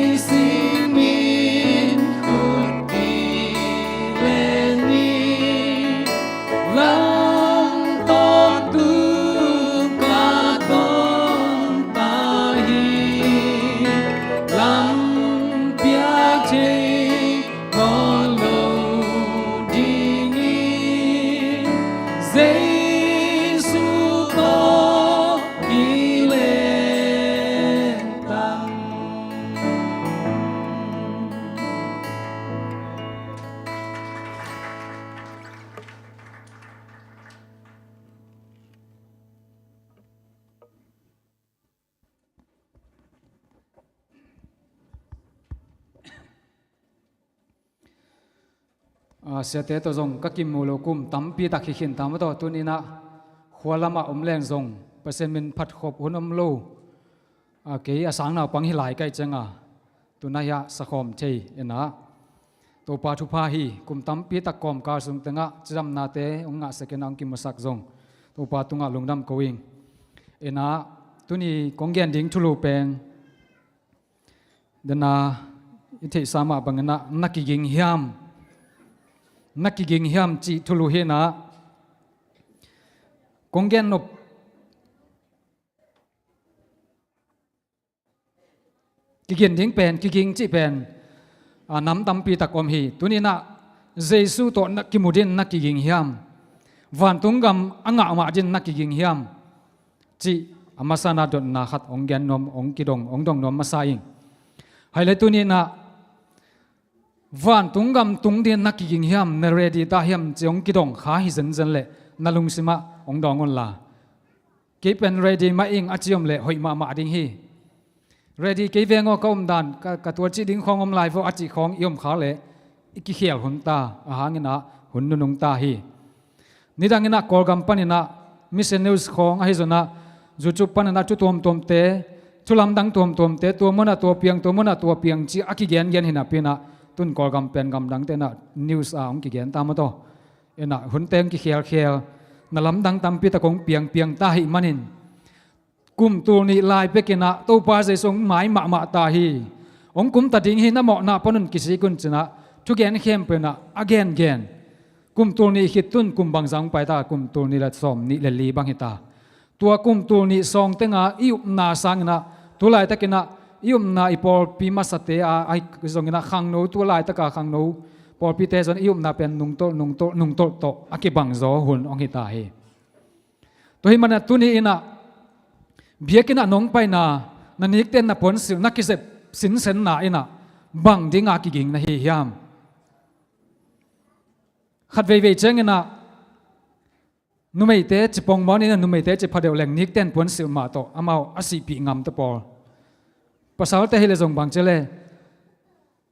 Nisimin khut kilenin, lam tawntung ka tawnta hi. Lampi ah thei nawn lo dingin, Jesu tawh kilentang. A, siate tawh zong ka kimu lo kum tampi tak hi khin ta maw taw, tuni-in ah khua lamah om leng zong Pasian min phatkhop hun om lo. A, kei a sang naupang hi lai ka hih ciangin, tu-in ah hiah sakhawm thei in ah. Topa thupha hi, kum tampi tak kawmkal sung tengah cidamnate hong ngahsak in ah hong kimusak zong Topa tungah lungdam ko ing. In ah, tuni kong gen ding thulu pen, dena i theihsa mah bangin ah, na kiging hiam, na kiging hiam cih thulu hi in ah, kong gen nop kigin ding pen, kiging cih pen, a, nam tampi tak om hi. Tuni-in ah Jesu tawh na kimu dingin na kiging hiam? Vantung gam a ngah mah dingin na kiging hiam? Cih a masa-in ah dotna khat hong gen nuam, hong kidong, hong dong nuam masa ing. Hai le tuni-in ah vantung gam tung dingin na kiging hiam, na ready ta hiam cih hong kidong kha hi zenzen leh na lungsimah hong dawng unla. Kei pen ready mah ing a ci om leh hoih mahmah ding hi. Ready kei veng aw, ka omdan, ka, ka tualcih ding khawng om lai vo a cih khawng i om kha leh i kikhial hun ta, ahang in ah hun nunung ta hi. Nidang in ah Kawlgam panin ah Mission News khawng ahi zongin ah YouTube panin ah thu tuamtuamte Thu lamdang tuamtuamte, tua munah tua piang, tua munah tua piang ci a kigengen hi napi inah, tun Kawlgam pen gamdangte inah news ah hong kigen ta maw taw. Inah hunte hong kikhelkhel, na lamdang tampi tak hong piangpiang ta ahih manin, kum tul nih lai pek inah Topa Jesu hong mai mahmah ta hi. Hong kum ta ding hi, na mawhna pan un kisik un ci inah thugen khempeuh inah a gengen. Kum tul nih khit tun kum bangzah hong pai ta, kum tul nih le sawm nih le li bang hi ta. Tua kum tul nih sawng tenga i upna sang inah, tu laitak inah i upna, i pawlpi masate a, ahi zong inah khangno, tu laitaka khangno pawlpite zong i upna pen nungtolh, nungtolh, nungtolh tawh a kibangzaw hun hong hi ta hi. Tua hih manin tuni inah biakinn ah nong paina, na nikten na puansilh na kizep sinsenna inah bang dinga kiging na hi hiam? Khat veivei ciang inah numeite ci pongmawk inah, numeite ci phadeuh leng nikten puansilh mah tawh amau a sihpih ngam ta pawl. Pasalte hi le zong bang ci le,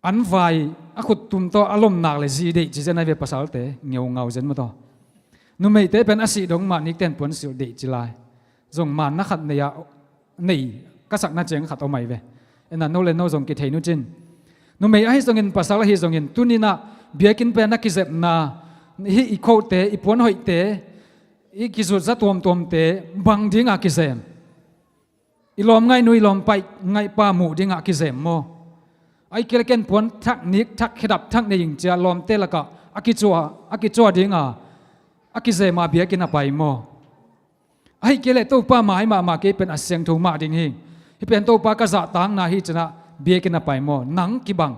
an vai a khuttum tawh a lomnak le zi deih ci zen ahi ve, pasalte ngeungau zen maw taw. Numeite pen a sih dong mah nikten puansilh deih ci lai. Zong manna khat nei ah, nei ka sakna ciang khat om ahi ve. Inah no le no zong kithei nu cin. Numei ahi zongin, pasal ahi zongin, tuni inah biakinn pen a kizepna, hih i khote, i puanhoihte, i kizutza tuamtuamte bang dinga kizem? I lawm ngaihnu, i lawm paih ngaihpa muh dingah kizem maw? Ahih kei le ken puan thak, nik thak, khedap thak nei ing ci a lawmte lakah a kicuah, a kicuah dinga a kizema biakinn a pai maw? Ahih kei le Topa mai mahmah, kei pen a siangtho mah ding hi, hih pen Topa ka zahtakna hi ci inah biakinn a pai maw? Nang kibang,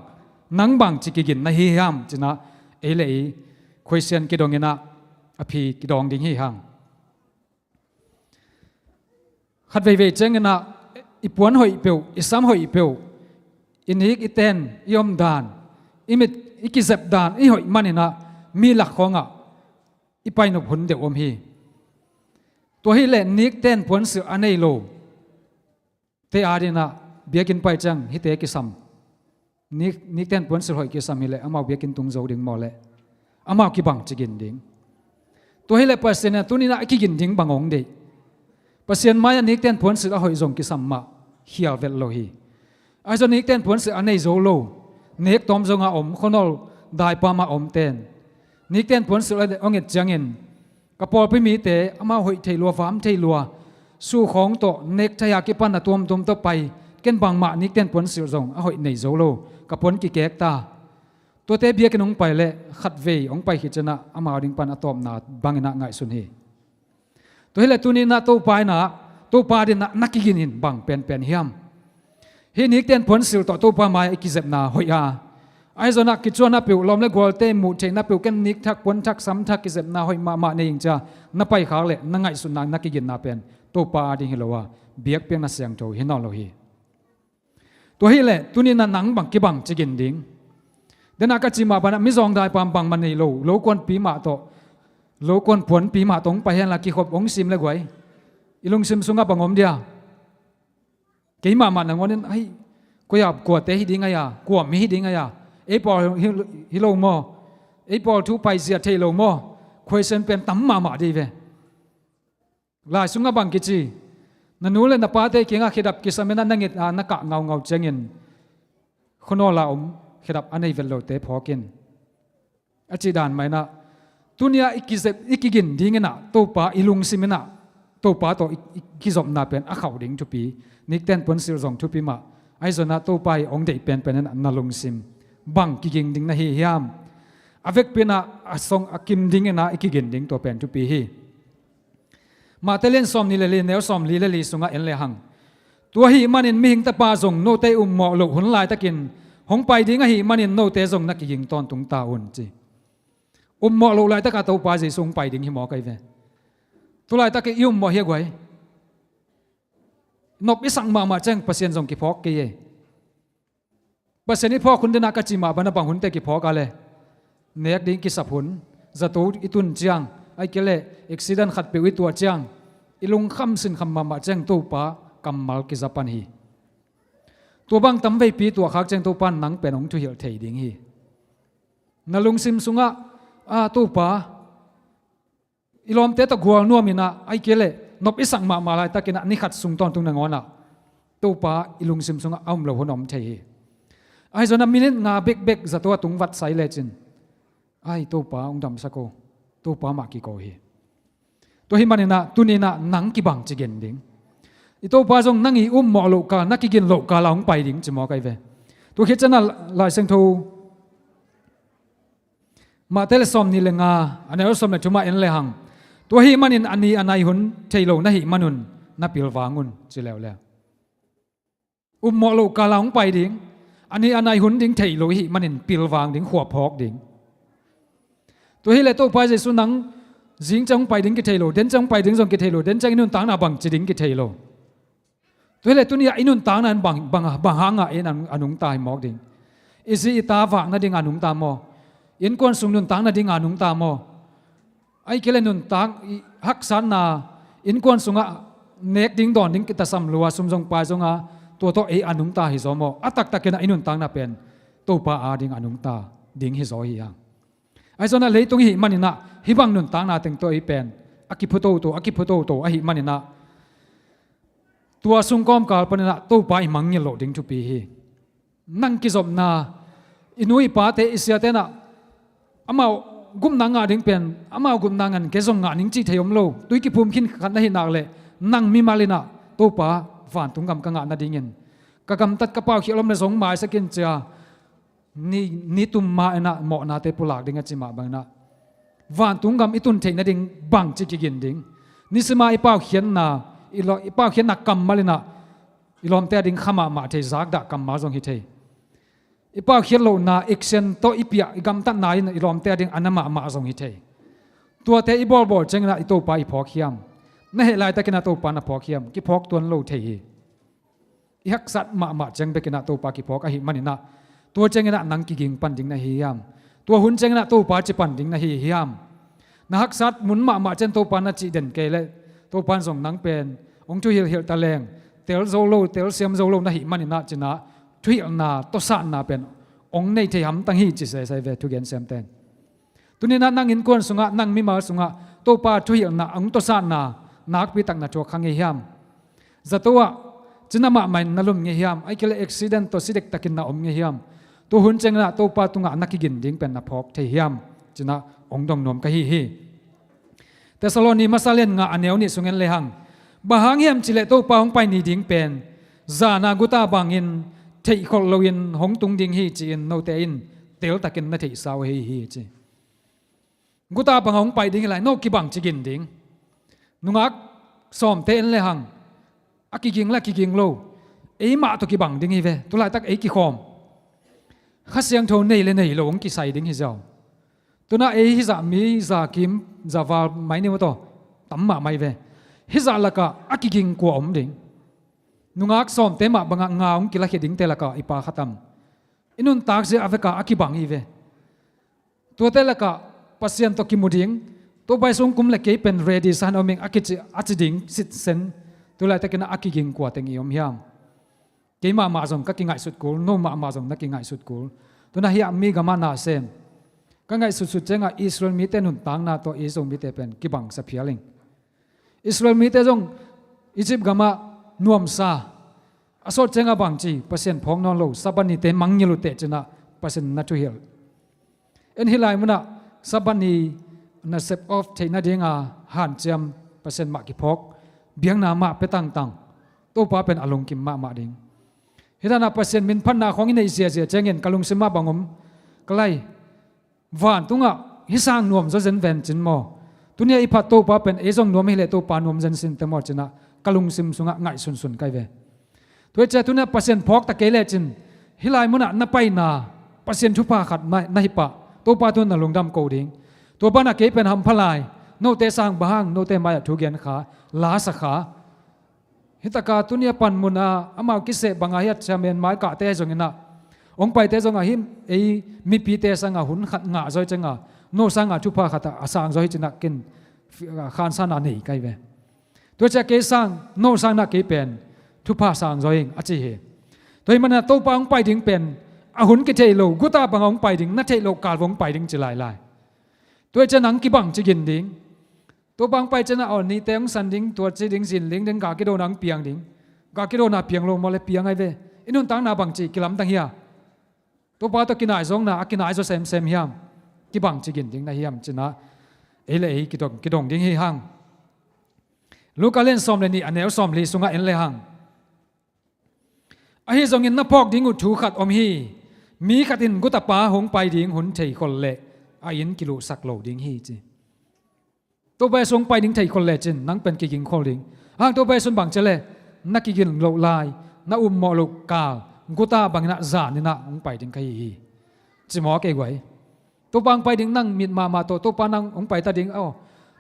nang bang ci kigin na hi hiam ci inah ei le ei khuaisian kidong inah a phi kidawng ding hi hang. Khat veivei ciang inah i puan hoih peuh, i sam hoih peuh, i nik i ten, i omdan, i mit, i kizepdan i hoih man inah mi lak khawngah i painop hun deuh om hi. Tua hi le nikten puansilh a nei lo te ading inah biakinn pai ciang hihte kisam, nik, nikten puansilh hoih kisam hi le amau biakinn tung zo ding maw le? Amau kibang ci gin ding. Tua hi le Pasian inah tuni inah a kigin ding bang hong deih? Pasian mai-ah nikten puansilh a hoih zong kisam mah khial vet lo hi. Ahi zong nikten puansilh a nei zo lo, nek tawm zongah om, khuanawl daipamah omten nikten puansilh a hong et ciangin, ka pawlpi mite amau hoih thei lua, vam thei lua, sukhawng tawh, nekthai a kipan a tuamtuam tawh pai, ken bangmah nikten puansilh zong a hoih nei zo lo, ka puan kikek ta. Tuate biakinn hong pai le khat vei hong pai khit ciangah amau ding pan a tawpna bang inah ngaihsun hi. Tua hi le tuni inah Topa inah, Topa ading inah na kigin in bang penpen hiam? Hih nikten puansilh tawh Topa mai-ah i kizepna hoih a, ahi zong inah kicuahna peuh, lawm le gualte muh theihna peuh, ken nik thak, puan thak, sam thak, kizepna hoih mahmah nei ing ci a na paikhak le na ngaihsutna, na kiginna pen Topa ading hi lo a, biakpiakna siangtho hi nawn lo hi. Tua hi le tuni inah nang bang kibang ci gin ding? Denah ka cih mah banah mizawng daipam bangmah nei lo, lo kuanpi mah tawh, lo kuan puanpi mah tawh hong pai hen la, kikhop hong sim le guai, i lungsim sungah bang om dia? Kei mahmah nangawnin, ai, koi-ah kuate hi ding ai-a, kua mi hi ding ai-a, ei pawl hi, hi lo maw? Ei pawl thu paizia thei lo maw? Khuaisian pen tam mahmah dih ve. Lai sungah bang kici? Na nu le na pate kiangah khedap kisam inah na nget a na kah ngaungau ciangin, khuanawl a om khedap a nei vet lote phawk in, a cih dan mah inah tuni-ah i kizep, i kigin ding inah Topa i lungsim inah Topa tawh i, i kizopna pen a khauh ding thupi. Nikten puansilh zong thupi mah, ahi zong inah Topa i hong deih penpen inah na lungsim bang kiging ding na hi hiam? A vekpi inah a song a kim ding inah i kigin ding tua pen thupi hi. Matthai lian sawmnih le li, neu sawmli le li sungah en lehang, tua ahih manin Mihing Tapa zong note ummawh loh hun laitakin hong pai ding ahih manin note zong na kiging tawntung ta un, ci. Ummawh loh laitaka Topa Jesu hong pai ding hi mawk ahi ve. Tu laitak i ummawh hi a guai. Nop i sak mahmah ciang Pasian zong kiphawk kei e. Pasian i phawk hun denah ka cih mah banah bang hunte kiphawk a le? Nek ding kisap hun, zato i tun ciang, ahih kei le accident khatpeuh i tuah ciang, i lungkham sinkham mahmah ciang Topa kammal kiza pan hi. Tua bang tamveipi tuahkhak ciang Topa in nang pen hong thuhilh thei ding hi. Na lungsim sungah, a, Topa, i lawmte tawh gualnuam inah, ahih kei le nop i sak mahmah laitakin ah ni khat sung tawntung nangawnah Topa i lungsim sungah a um lo hun a om thei hi. Ahi zongin a minit nga bekbek zato a tung vat sai lecin, ai, Topa hong damsak o, Topa mah kiko hi. Tua hih maninah tuninah nang kibang ci gin ding. I Topa zong nang i ummawh loh kal, na kigin loh kal a hong pai ding ci mawk ahi ve. Tua khit cianah Lai Siangtho Matthai le sawm nih le nga, a neu sawm le thumah en lehang, tua hih manin a ni a nai hun thei lo na hih manun na pilvang un ci leuleu. Ummawh loh kal a hong pai ding, a ni a nai hun ding thei lo i hih manin pilvang ding, khuaphawk ding. Tua hileh Topa Jesu nang zing ciang hong pai ding kithei lo, den ciang hong pai ding zong kithei lo, den ciang i nuntakna bang ci ding kithei lo. Tua hileh tuni-ah i nuntakna in bang, bang, bang hangah in a nungta hi mawk ding. I zi i ta vak nading a nungta maw? Innkuan sung nuntak nading a nungta maw? Ahih kei leh nuntak i haksatna, innkuan sungah nek ding dawn ding kitasam lua, sum zong pai zonga, tua tawh ei a nungta hi zaw maw? A taktakinah i nuntakna pen Topa ading a nungta ding hi zaw hi hang. Ahi zongin a leitung i hih maninah hih bang nuntakna teng tawh ei pen a kiphutoto, a kiphutoto ahih maninah tua sungkawmkal paninah Topa i mangngilh loh ding thupi hi. Nang kizopna, i nu i pate, i siatenah amau gupna ngah ding pen amau gupna ngan kei zong ngah ning cih thei om lo. Tui kiphum khin khat na hih nak leh nang mimal inah Topa vantung gam ka ngah nadingin ka gamtat ka paukhiat lom le zong maisak in cia ni, ni tum ma inah mawhnate pulak ding a ci mah banginah vantung gam i tun theih nading bangci kigin ding. Nisima i paukhiatna, i lo-, i paukhiatna kammal inah i lawmte ading kha mahmah thei, zakdah kammal zong hi thei. I paukhiat lohna action tawh i piah, i gamtatna in i lawmte ading a na mahmah zong hi thei. Tuate i bawlbawl cianginah i Topa i phawk hiam? Na heh laitakinah Topa na phawk hiam? Kiphawk tuan lo thei hi. I haksat mahmah ciang bekinah Topa kiphawk ahih maninah tua cianginah nang kiging pan ding na hi hiam? Tua hun cianginah Topa ci pan ding na hi hiam? Na haksat mun mahmah ciang Topa na cih den kei leh Topa in zong nang pen hong thuhilhhilh ta leng, tel zo lo, telsiam zo lo na hih maninah cinah thuhilhna, tawsatna pen hong nei thei hamtang hi ci sese ve thugen siamten. Tuninah nang innkuan sungah, nang mimal sungah Topa thuhilhna, hong tawsatna nakpi tak na thuak kha ngei hiam? Zato ah cina mahmah in na lum ngei hiam? Ahih kei leh accident tawh si dektakin na om ngei hiam? Tua hun cianginah Topa tungah na kigin ding pen na phawk thei hiam? Cinah hong dong nuam ka hi hi. Thessaloni masa lian nga a neu nih sung en lehang, bang hang hiam cihleh Topa hong pai ni ding pen zana guta bangin theihkholh loin hong tung ding hi ci-in note in teltakin na theihsa uh hi hi ci. Guta banga hong pai ding hi lai, no kibang ci gin ding. Nungak sawmte en lehang, a kiging le a kiging lo, eimah tawh kibang ding hi ve. Tulaitak ei kikhawm, Kha Siangtho nei le nei lo hong kisai ding hi ziau. Tunah ei hizah mi, za kim, za val mai ni maw taw, tam mahmah hi ve. Hizah lakah a kiging kua om ding? Nungak sawmte mah bangah nga hong kilakhia dingte lakah i pa kha tam? I nuntak zia a vekah a kibang hi ve. Tuate lakah Pasian tawh kimu ding, Topa i sung kum le kei pen ready sa han om ing a kici, a ci ding sitsen, tulaitakinah a kiging kua teng i om hiam? Kei mahmah zong ka kingaihsut kul, no mahmah zong na kingaihsut kul. Tunah hiah mi gamah na sem, ka ngaihsutsut ciangah Israel mite nuntakna tawh i Zomite pen kibangsa phial ing. Israel mite zong Egypt gamah nuamsa, a sawt ciangah bangci, Pasian phawk nawn lo, Sabbath nite mangngilh uh teh cinah Pasian na thuhilh. En hih lai munah Sabbath ni na sep off theih nadinga hanciam, Pasian mah kiphawk, biakna mah pia tangtang, Topa pen a lungkim mahmah ding. Hih danah Pasian minphatna khawng i neih ziazia ciangin ka lungsim mah bang om, ka lai, vantungah hih sang nuam zaw zenzen cin maw? Tunia i phat Topa pen ei zong nuam hileh Topa nuam zenzen sinte maw cinah ka lungsim sungah ngaihsunsun kai ve. Tua hi cia tunia Pasian phawkta kei lecin hih lai munah na paina Pasian thupha khat na, na hih pah, Topa tun na lungdam ko ding. Tua banah kei pen hampha lai, note sang bang hang, note mai-ah thu gen kha, la sa kha. Hitaka tunia panmuna amau kiseh banga hiat siamen maikahte zonginah hong paite zongah hih ei mipite sangah hun khat ngah zaw hi cianga, no sangah thupha khatah a sang zaw hi cinah kin khansana nei kai ve. Tua cia kei sang, no sangnah kei pen thupha sang zaw ing a ci hi. Tua hi manah Topa hong pai ding pen a hun kithei lo, guta banga hong pai ding, na theih loh kal vong pai ding ci lailai. Tua hi cia nang kibang ci gin ding. Topa hong pai cianah aw nite hong san ding, tua ci ding, zin ling ding, ga kidona hong piang ding. Gah kidona piang lo maw le, piang ai ve. I nuntakna bangci kilamdang hia? Topa tawh kinaizawkna a kinaizaw semsem hiam? Kibangci gin ding na hiam ci-in ah ei le ei kidong, kidong ding hi hang. Luka lian sawm le nih, a neu sawmli sungah en le hang. Ahi zongin na phawk ding uh thu khat om hi. Mi khat in gutapa hong pai ding hun theikhol leh a inn kiluhsak lo ding hi, ci. Topa Jesu hong pai ding theikhol lecin nang pen kigingkhol ding. Hang Topa Jesu in bang ci a le, na kigin loh lai, na upmawh loh kal, guta bangin ah zan in ah hong pai ding ka hi hi, ci mawk ei guai. Topa hong pai ding nang mit mahmah tawh, Topa nang hong pai ta ding aw.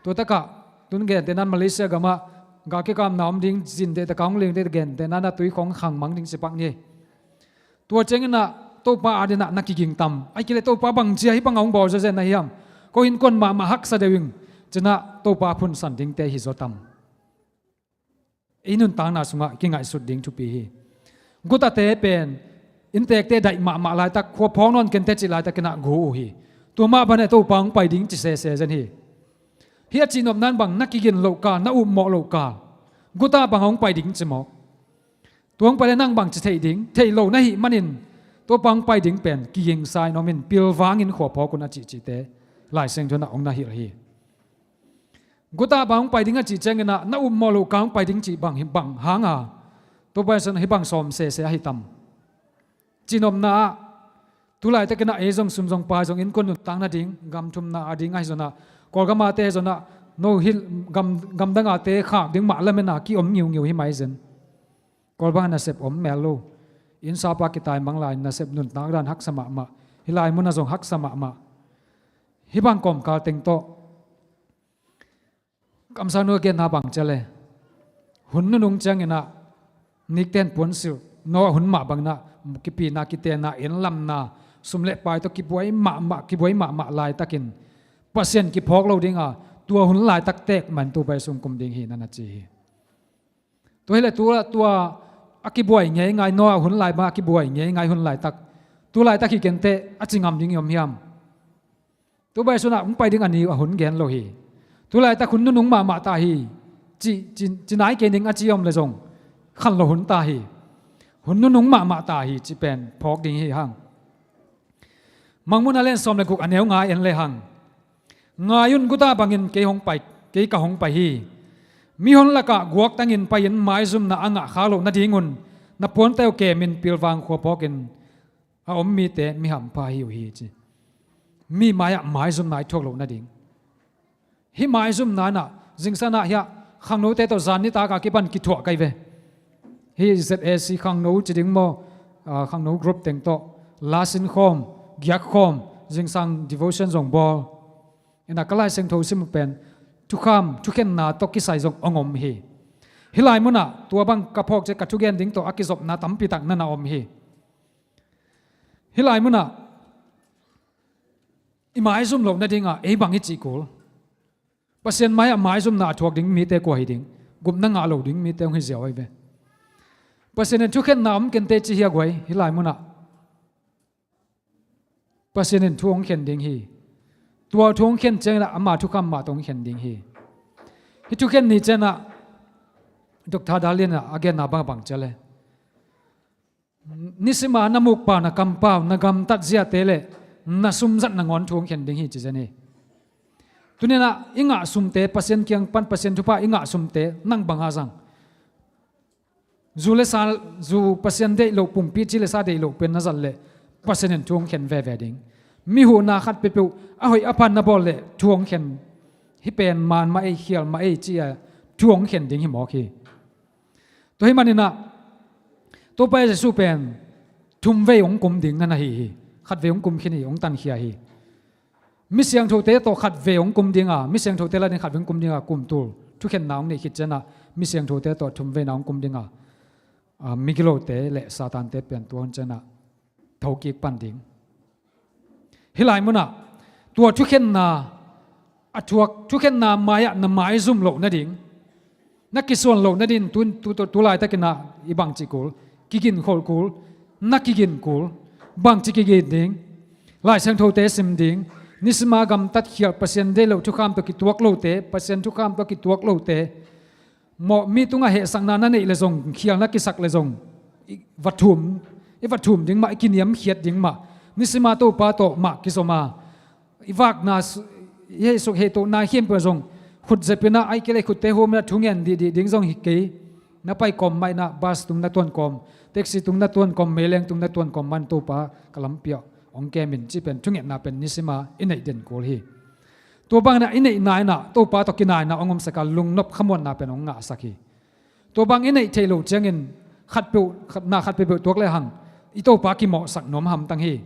Tua takah tun gentehna in Malaysia gamah gah kikamna om ding, zin deh takah hong ling deh, gentehna in ah tui khawng khang mang ding ci pak ni. Tua ciangin ah Topa adin ah na kiging tam? Ai kei le Topa bangci a hih bang a hong bawl zawzen na hiam? Ko innkuan mahmah haksa deuh ing, ci-in ah Topa phunsan dingte hi zaw tam? I nuntakna sungah kingaihsut ding thupi hi. Gutate pen inntekte daih mahmah laitak, khua phawk nawn kente cih laitakin ah gu uh hi. Tua mah bangin ah Topa hong pai ding ci sese zen hi. Hih a cihnopna in bang, na kigin loh kal, na upmawh loh kal, guta bang hong pai ding ci mawk. Tua hong pai le nang bangci theih ding? Theih lo na hih manin Topa hong pai ding pen kigingsa in om in, pilvangin khua phawk un a cihcihte Lai Siangtho in ah hong na hilh hi. Guta bang hong pai ding a cih ciangin ah na upmawh loh kal hong pai ding cih bang hi, bang hang a? Topa Jesu in hih bang sawm sese ahi tam? Cihnopna ah, tu laitakin ah ei zong sum zong pai zong innkuan nuntak nading, gam thumna ading ahi zongin ah, Kawlgam a te zong ah, no hih gam, gamdang a te khak ding mah lamen a ki-om ngiungiu hi mai zen. Kawlbang ah nasep om mel lo. Inn sapa kitaimang lai, nasep nuntak dan haksa mahmah. Hih lai mun ah zong haksa mahmah. Hih bang kawmkal teng tawh kamsangnu a genna bang ci a le, hun nunung ciangin ah nikten puansilh, Noah hun mah bangin ah kipina, kitenna, inn lamna, sum le pai tawh kibuai mahmah, kibuai mahmah laitakin Pasian kiphawk lo ding a, tua hun laitak tek man Topa Jesu hong kum ding hi, na na ci hi. Tua hi le tua, tua a kibuai ngeingai, Noah hun lai bang a kibuai ngeingai hun laitak, tu laitak hi kenteh a ci ngam ding i om hiam? Topa Jesu in ah hong pai ding a ni a hun gen lo hi. Tu laitak hun nunung mahmah ta hi, ci, ci, ci nai kei ning a ci om le zong khanlo hun ta hi. Hun nunung mahmah ta hi cih pen phawk ding hi hang. Mangmuhna lian sawm le guk, a neu nga en le hang. Ngai un, guta bangin kei hong pai, kei ka hong pai hi. Mihon lakah guaktangin pai-in maizumna a ngah khak loh nadingun na puante uh kemin pilvang khua phawkin a om mite mi hampha hi uh hi, ci. Mi mai-ah maizumna i thuak loh nading. Hih maizumna in ah zingsang ah hiah khangnote tawh zan nitak a kipan kithuah ka hi ve. Hih Z A C khangno ci ding maw, ah, khangno group teng tawh la sinkhawm, giakkhawm, zingsang devotion zong bawl. Ina ka Lai Siangtho sim uh pen thukham, thukhenna tawh kisai zong hong om hi. Hih lai munah tua bang ka phawk ciang ka thugen ding tawh a kizopna tampi tak na na om hi. Hih lai munah i maizum loh nadingah ei bang i cih kul? Pasian mai-ah maizumna a thuak ding mite kua hi ding? Gupna ngah lo ding mite hong hi ziau ahi ve. Pasian in thukhenna om kente ci hi a guai, hih lai munah. Pasian in thu hong khen ding hi. Tua thu hong khen ciangin ah ama thukham mah tawh hong khen ding hi. Hih thukhen ni ciangin ah Doctor Dalian in ah a genna bang a bang ci a le, nisima na mukpau, na kampau, na gamtat ziate le na sumzat nangawn thu hong khen ding hi ci zen hi. Tuni-in ah i ngah sumte, Pasian kiang pan Pasian thupha i ngah sumte nang bang a zang? Zu le sa, zu Pasian deih loh, pumpi ci le sa deih loh pen na zat leh Pasian in thu hong khen veve ding. Mi huhna khat peuhpeuh a hoih a pha na bawl leh thu hong khen. Hih pen man mah ei, khial mah ei ci-a thu hong khen ding hi mawk hi. Tua hih manin ah Topa Jesu pen thum vei hong kum ding na na hi hi. Khat vei hong kum khin hi, hong tankhia hi. Mi siangthote tawh khat vei hong kum ding a, mi siangthote lading khat vei hong kum ding a, kum tul thukhenna hong neih khit ciangin ah mi siangthote tawh thum veina hong kum ding a, a, migilote le Satante pen tua hun ciangin ah thokik pan ding. Hih lai munah tua thukhenna a thuak, thukhenna mai-ah na maizum loh nading, na kisuan loh nading tu, tu, tu, tu laitakin ah i bangci kul? Kiginkholh kul, na kigin kul. Bangci kigin ding? Lai Siangthote sim ding. Nisima gamtat khial, Pasian deih loh thukham tawh kituak lote, Pasian thukham tawh kituak lote, Mawh mi tungah hehsakna na neih le zong, khial na kisak le zong, i va thum, i va thum ding mah, i kiniamkhiat ding mah, nisima Topa tawh mah kizom a, i vakna su-, i heisuk heituhna khempeuh zong, khut zepinah, ai kei le khutte huminah thungen dihdih ding zong hi kei. Na pai kawm mah inah, bus tung na tuan kawm, taxi tung na tuan kawm, meileng tung na tuan kawm man Topa ka lampi ah hong kem in cih pen thungetna pen nisima i neih den kul hi. Tua bangin ah i neihna in ah Topa tawh kinaina hong omsak a, lungnop khamuanna pen hong ngahsak hi. Tua bang i neih theih loh ciangin khatpeuh, khatna khat peuhpeuh tuak lehang i Topa kimawhsak nuam hamtang hi.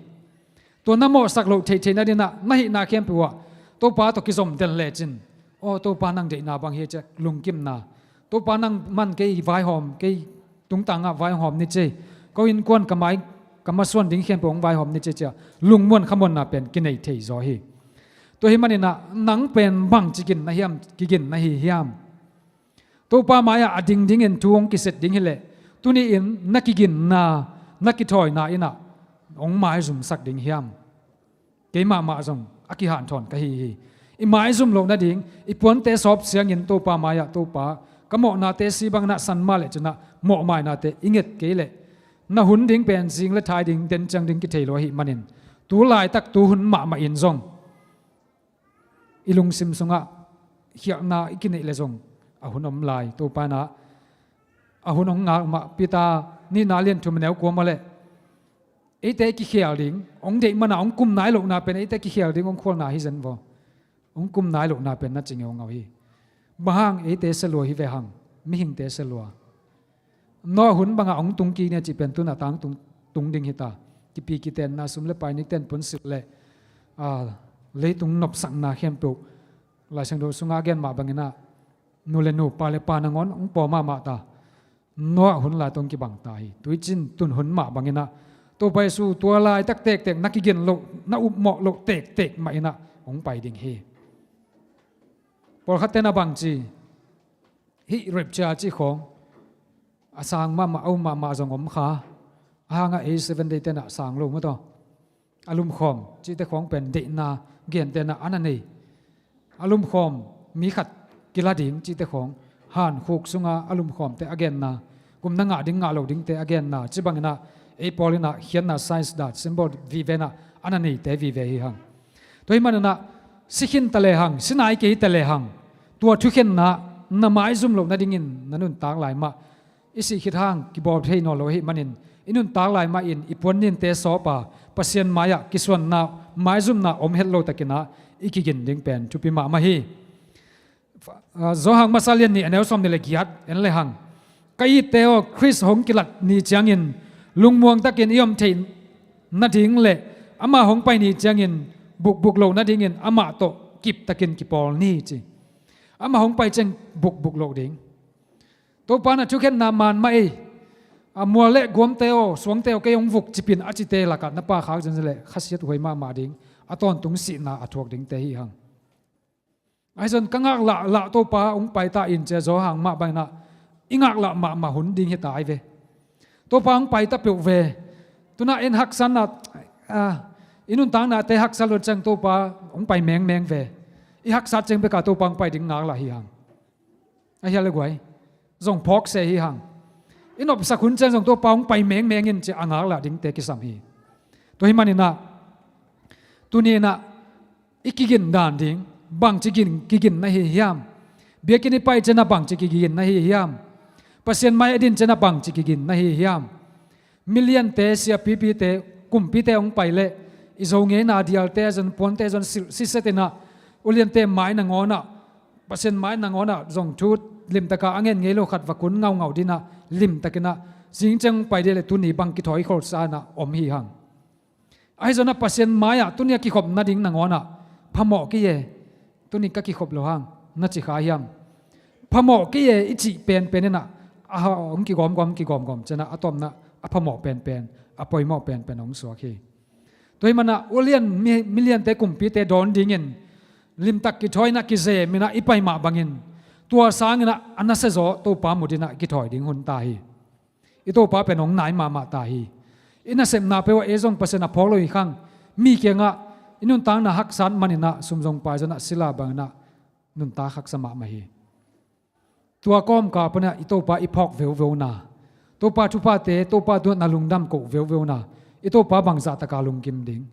Tua na mawhsak loh theihtheih nadingin ah na hihna khempeuh ah Topa tawh kizom den lecin, aw Topa, nang deihna bang hi ci-a lungkimna, Topa, nang man kei vaihawm, kei tungtangah vaihawm ni ci, ko innkuan ka mai ka masuan ding khempeuh hong vaihawm ni ci, ci-a lungmuan khamuanna pen kinei thei zaw hi. Tua hih manin ah nang pen bangci gin na hiam, kigin na hi hiam? Topa mai-ah a ding dingin thu hong kiset ding hileh, tuni-in na kiginna, na kithawina in ah hong maizumsak ding hiam? Kei mahmah zong a kihanthawn ka hi hi. I maizum loh nading, i puante sawp siangin Topa mai-ah, Topa, ka mawhnate si bangin ah san mah leh cin ah mawhmainate i nget kei leh, na hun ding pen zing le thai ding, den ciang ding kithei lo ahih manin, tu laitak tu hun mahmah in zong i lungsim sungah khialhna i kineih le zong a hun om lai. Topa in ah a hun hong ngak mah. Peter nihna lian thum a neu kua mah leh, eite kikhial ding, hong deih man a hong kum nai lohna pen eite kikhial ding hong khualna hi zen vaw. Hong kum nai lohna pen na ci ngeungau hi. Bang hang? Eite sia lua hi ve hang, mihingte sia lua. Noah hun bangah hong tung kik ni a cih pen tu-in a tangtung, tung ding hi ta. Kipi kitenna, sum le pai, nikten pun silh le, ah, leitung nopsakna khempeuh, Lai Siangtho sungah a gen mah bangin ah, nu le nu, pa le pa nangawn hong pua mahmah ta. Noah hun lai tawh hong kibang ta hi. Tuicin tun hun mah bangin ah, Topa Jesu tua laitak tektek na kigin loh, na upmawh loh tektek mah in ah hong pai ding hi. Pawlkhatte in ah bangci, hih rapture cih khawng, a sang mahmah, a um mahmah zong om kha. A hangah ei Seventh Day-te in ah sang lo maw taw. A lumkhawm cihte khawng pen deihna gentehna a na nei. A lumkhawm mi khat kila ding cihte khawng, hankhuk sunga a lumkhawmte a genna, kum na ngah ding ngah lo dingte a genna, ci bangin ah ei Paul in ah khiatna, signs, date, symbol vive in ah a na neite vive hi hang. Tua hih manin ah si khin ta lehang, si nai kei ta lehang, tua thukhenna na maizum loh nadingin na nuntak lai mah, i sih khit hang kibawl thei nawn lo ahih manin, i nuntak lai mahin i puan ninte sawp a, Pasian mai-ah kisuanna, maizumna om het lo takin ah i kigin ding pen thupi mahmah hi. Ah, Johan masa lian nih a neu sawmnih le giat en lehang, ka itte aw, Khrist hong kilat ni ciangin lungmuang takin i om theih nading le amah hong pai ni ciangin bukbuk loh nadingin amah tawh kiptakin kipawl ni ci. Amah hong pai ciang bukbuk loh ding. Topa in ah thukhenna man mah ei, a mual le guamte aw, suangte aw, kei hong vuk cip in a cite lakah na paikhak zenzen leh khasiat huai mahmah ding, a tawntung sihna a thuak dingte hi hang. Ahi zong ka ngaklah lah Topa hong pai ta in ci-a Johan mah bangin ah i ngaklah mahmah hun ding hi ta ai ve. Topa hong pai ta peuh ve. Tu-in ah en haksatna, ah, i nuntaknate haksat lo ciang Topa hong pai mengmeng ve. I haksat ciang bek a Topa hong pai ding ngaklah hi hang. A hia le guai, zong phawk se hi hang. I nopsak hun ciang zong Topa hong pai mengmeng in ci-a ngaklah dingte kisam hi. Tua hih manin ah tuni in ah i kigin dan ding, bangci gin, kigin na hi hiam? Biakinn i pai ciangin ah bangci kigin na hi hiam? Pasian mai a din ciangin ah bangci kigin na hi hiam? Miliante, siapipite, kumpite hong pai leh i Zo ngeina dialte a zon, puante a zon silh sisetin ah, uliante mai nangawn ah, Pasian mai nangawn ah zong thu limtaka a ngen ngei lo khat va kun ngaungau dingin ah, limtakin ah zing ciang hong pai ding leh tuni bang kithawi kholsa in ah om hi hang. Ahi zongin ah Pasian mai-ah tuni a kikhop nading nangawn ah, phamawh kei e, tuni ka kikhop lo hang, na ci kha hiam? Phamawh kei e i cih penpen in ah, a ha, hong kigawmgawm, kigawmgawm ciangin ah a tawpna a phamawh penpen, a poimawh penpen hong suak hi. Tua hih manin ah ulian mi, miliante, kumpite dawn dingin limtak kithawina kizem in ah i pai mah bangin, tua sangin ah a nasia zaw Topa mu dingin ah kithawi ding hun ta hi. I Topa pen hong nai mahmah ta hi. I nasepna peuh ah ei zong Pasian a phawk lo hi kha hang. Mi kiangah i nuntakna haksat manin ah sum zong pai zongin ah sila bangin ah nuntak haksa mahmah hi. Tua kawmkal panah i Topa i phawk veuveuna, Topa thuphate, Topa duatna lungdam koh veuveuna, i Topa bangzah taka lungkim ding,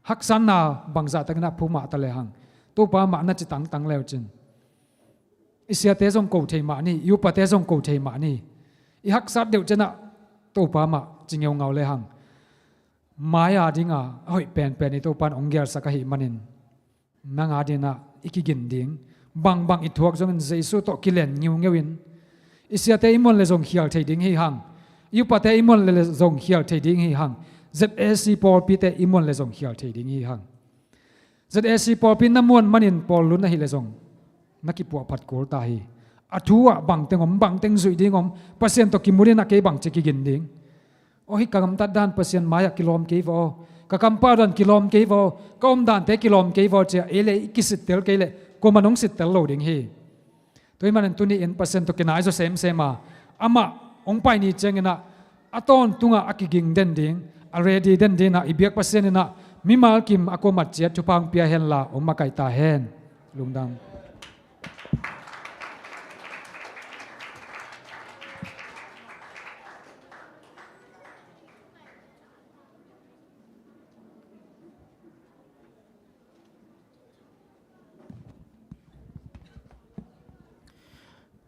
haksatna bangzah takinah phumah ta lehang, Topa mah na ci tangtang leucin, i siate zong ko thei mah ni, i upate zong ko thei mah ni. I haksat deuh cianah Topa mah ci ngeungau lehang, mai-a dinga a hoih penpen i Topan hong gelsak ahih manin, nang a dinah i kigin ding, bangbang i thuak zongin Jesu tawh kilen ngiungeu in, i siate i muan le zong khial thei ding hi hang, i upate i muan le zong khial thei ding hi hang, Z A C pawlpite i muan le zong khial thei ding hi hang. Z A C pawlpi na muan manin pawl lun ahi le zong na kipuahphat kul ta hi. A thu ah bangteng om, bangteng zuih ding om, Pasian tawh kimu dinah kei bangci kigin ding. Aw, hih ka gamtat dan Pasian mai-ah kilawm kei vaw, ka kampau dan kilawm kei vaw, ka omdante kilawm kei vaw, cia ei le i kisittel kei leh kuaman hong sittel lo ding hi. Tua hih manin tuni-in Pasian tawh kinai zaw semsem a, amah hong pai ni cianginah a tawntungah a kiging den ding, a ready den dinah i biak Pasian inah mimal kim a kuamat ciat thupha hong pia henla hong makaih ta hen. Lungdam.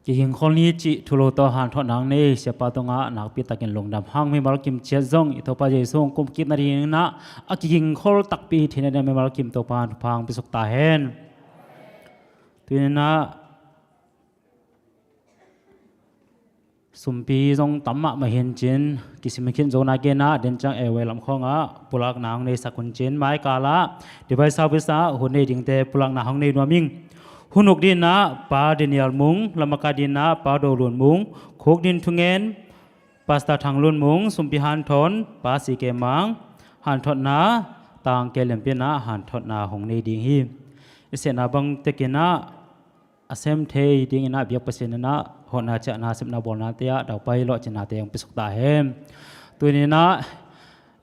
Kigingkhol ni cih thu lo tawh hanthawtna hong nei siapa tungah nakpi takin lungdam hang. Mimal kim ciat zong i Topa Jesu hong kumkip nadinginah a kigingkhol takpi hi thei nadinginah mimal kim Topa hong thupha hong piasuk ta hen. Tuninah sumpi zong tam mahmah hi in cin, kisim khin zo nai kei inah den ciang airway lam khawngah pulakna hong neisak hun cin, maikalah device service ah hun nei dingte pulakna hong nei nuam ing. Hun uk dinah Pa Daniel Mung, lamakai dinah Pa Do Lun Mung, khuk din thungen Pastor Thang Lun Mung, sumpi hanthawn Pa C K Mang, hanthawtna Tang K Lianpi inah hanthawtna hong nei ding hi. I sepna bang tekinah a sem thei dinginah biak Pasian inah hawhna ciahna, sepna bawlnate ah daupai lawhcinnate hong piasuk ta hen. Tuninah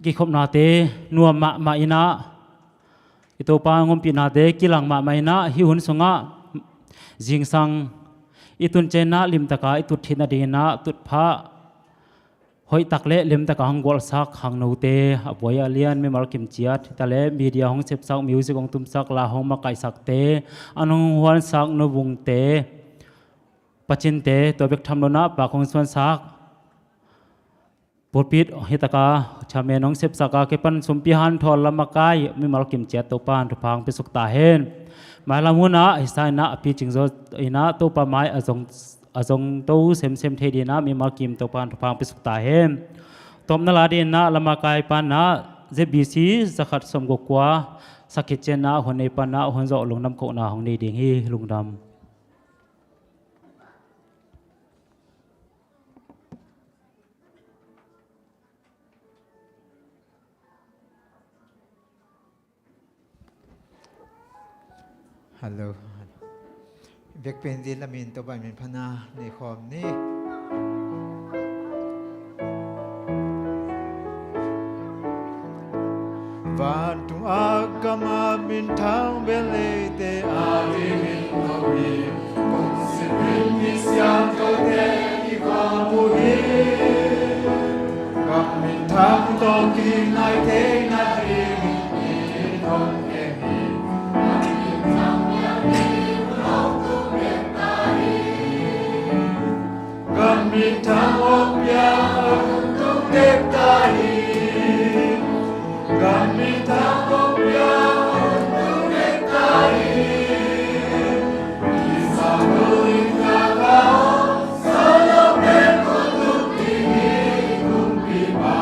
kikhopnate nuam mahmah inah, i Topa hong ompihnate kilang mahmah inah, hih hun sungah zingsang i tun cianginah limtaka i tut theih nadinginah tutphah hoihtak le limtaka hong gualhsak khangnote, a buai a lian mimal kim ciat, hita le media hong sepsak, music hong tumsak, la hong makaihsakte, an hong huansak nuvungte, pacinte, tua bek tham loinah pak hong suansak pulpit hitaka chairman hong sepsak a kipan sumpi hanthawn, lamakai, mimal kim ciat Topa hong thupha hong piasuk ta hen. Mailam hunah hisa inah a picing zaw inah Topa mai a zong a zong to semsem thei dinah mimal kim Topa hong thupha hong piasuk ta hen. Tawpna la dinah lamakai panah Z B C zakhat sawmguk kua, sakhi cianah hun nei panah hun zawh lungdam kohna hong nei ding hi. Lungdam. Hello. Biakpen din lamin Topa min phatna nei khawm ni. Vantung a gam a minthang bel eite a dingin lo hi. Kong sipin mi siangthote i khawm uh hi. Gam minthang tawh kinai thei nadingin i thong keng hi. Gam minthang hong pia a hun tung dek ta hi. Gam minthang hong pia a hun tung dek ta hi. Kisa buin ka ka hong sa lo pen ko tung ding hi. Kumpipa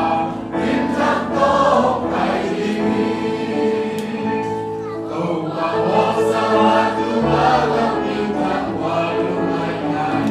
minthang tawh pai ding hi. Topa hong sa a tu a gam minthang hua lo ngai ngai.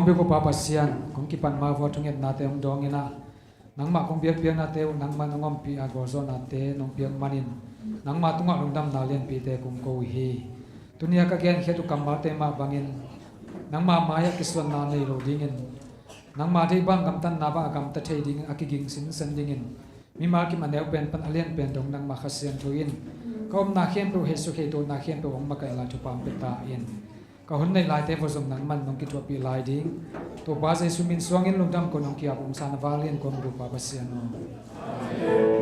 Topa Pasian, kong kipan ma vua thungetnate hong dawng in ah, nangmah kong biakpiaknate uh nangman hong ompih a, gualzawhnate nong piak manin nangmah tungah lungdamna lianpite kong ko uh hi. Tuni a ka genkhiat uh kammalte mah bangin nangmah mai-ah kisuanna nei lo dingin, nangmah deih bang gamtatna bang a gamta thei dingin a kiging sinsen dingin, mimal kim a neu pen pan a lian pen dong nangmah Kha Siangtho in ka omna khempeuh hei sukheituahna khempeuh hong makaih lai thupha hong pia ta in. Ka hun neih laite vua zong nangman nong kithuahpih lai ding, Topa Jesu min suangin lungdam ko nong ki-ap umsa na vanglian kong Topa Pasian aw.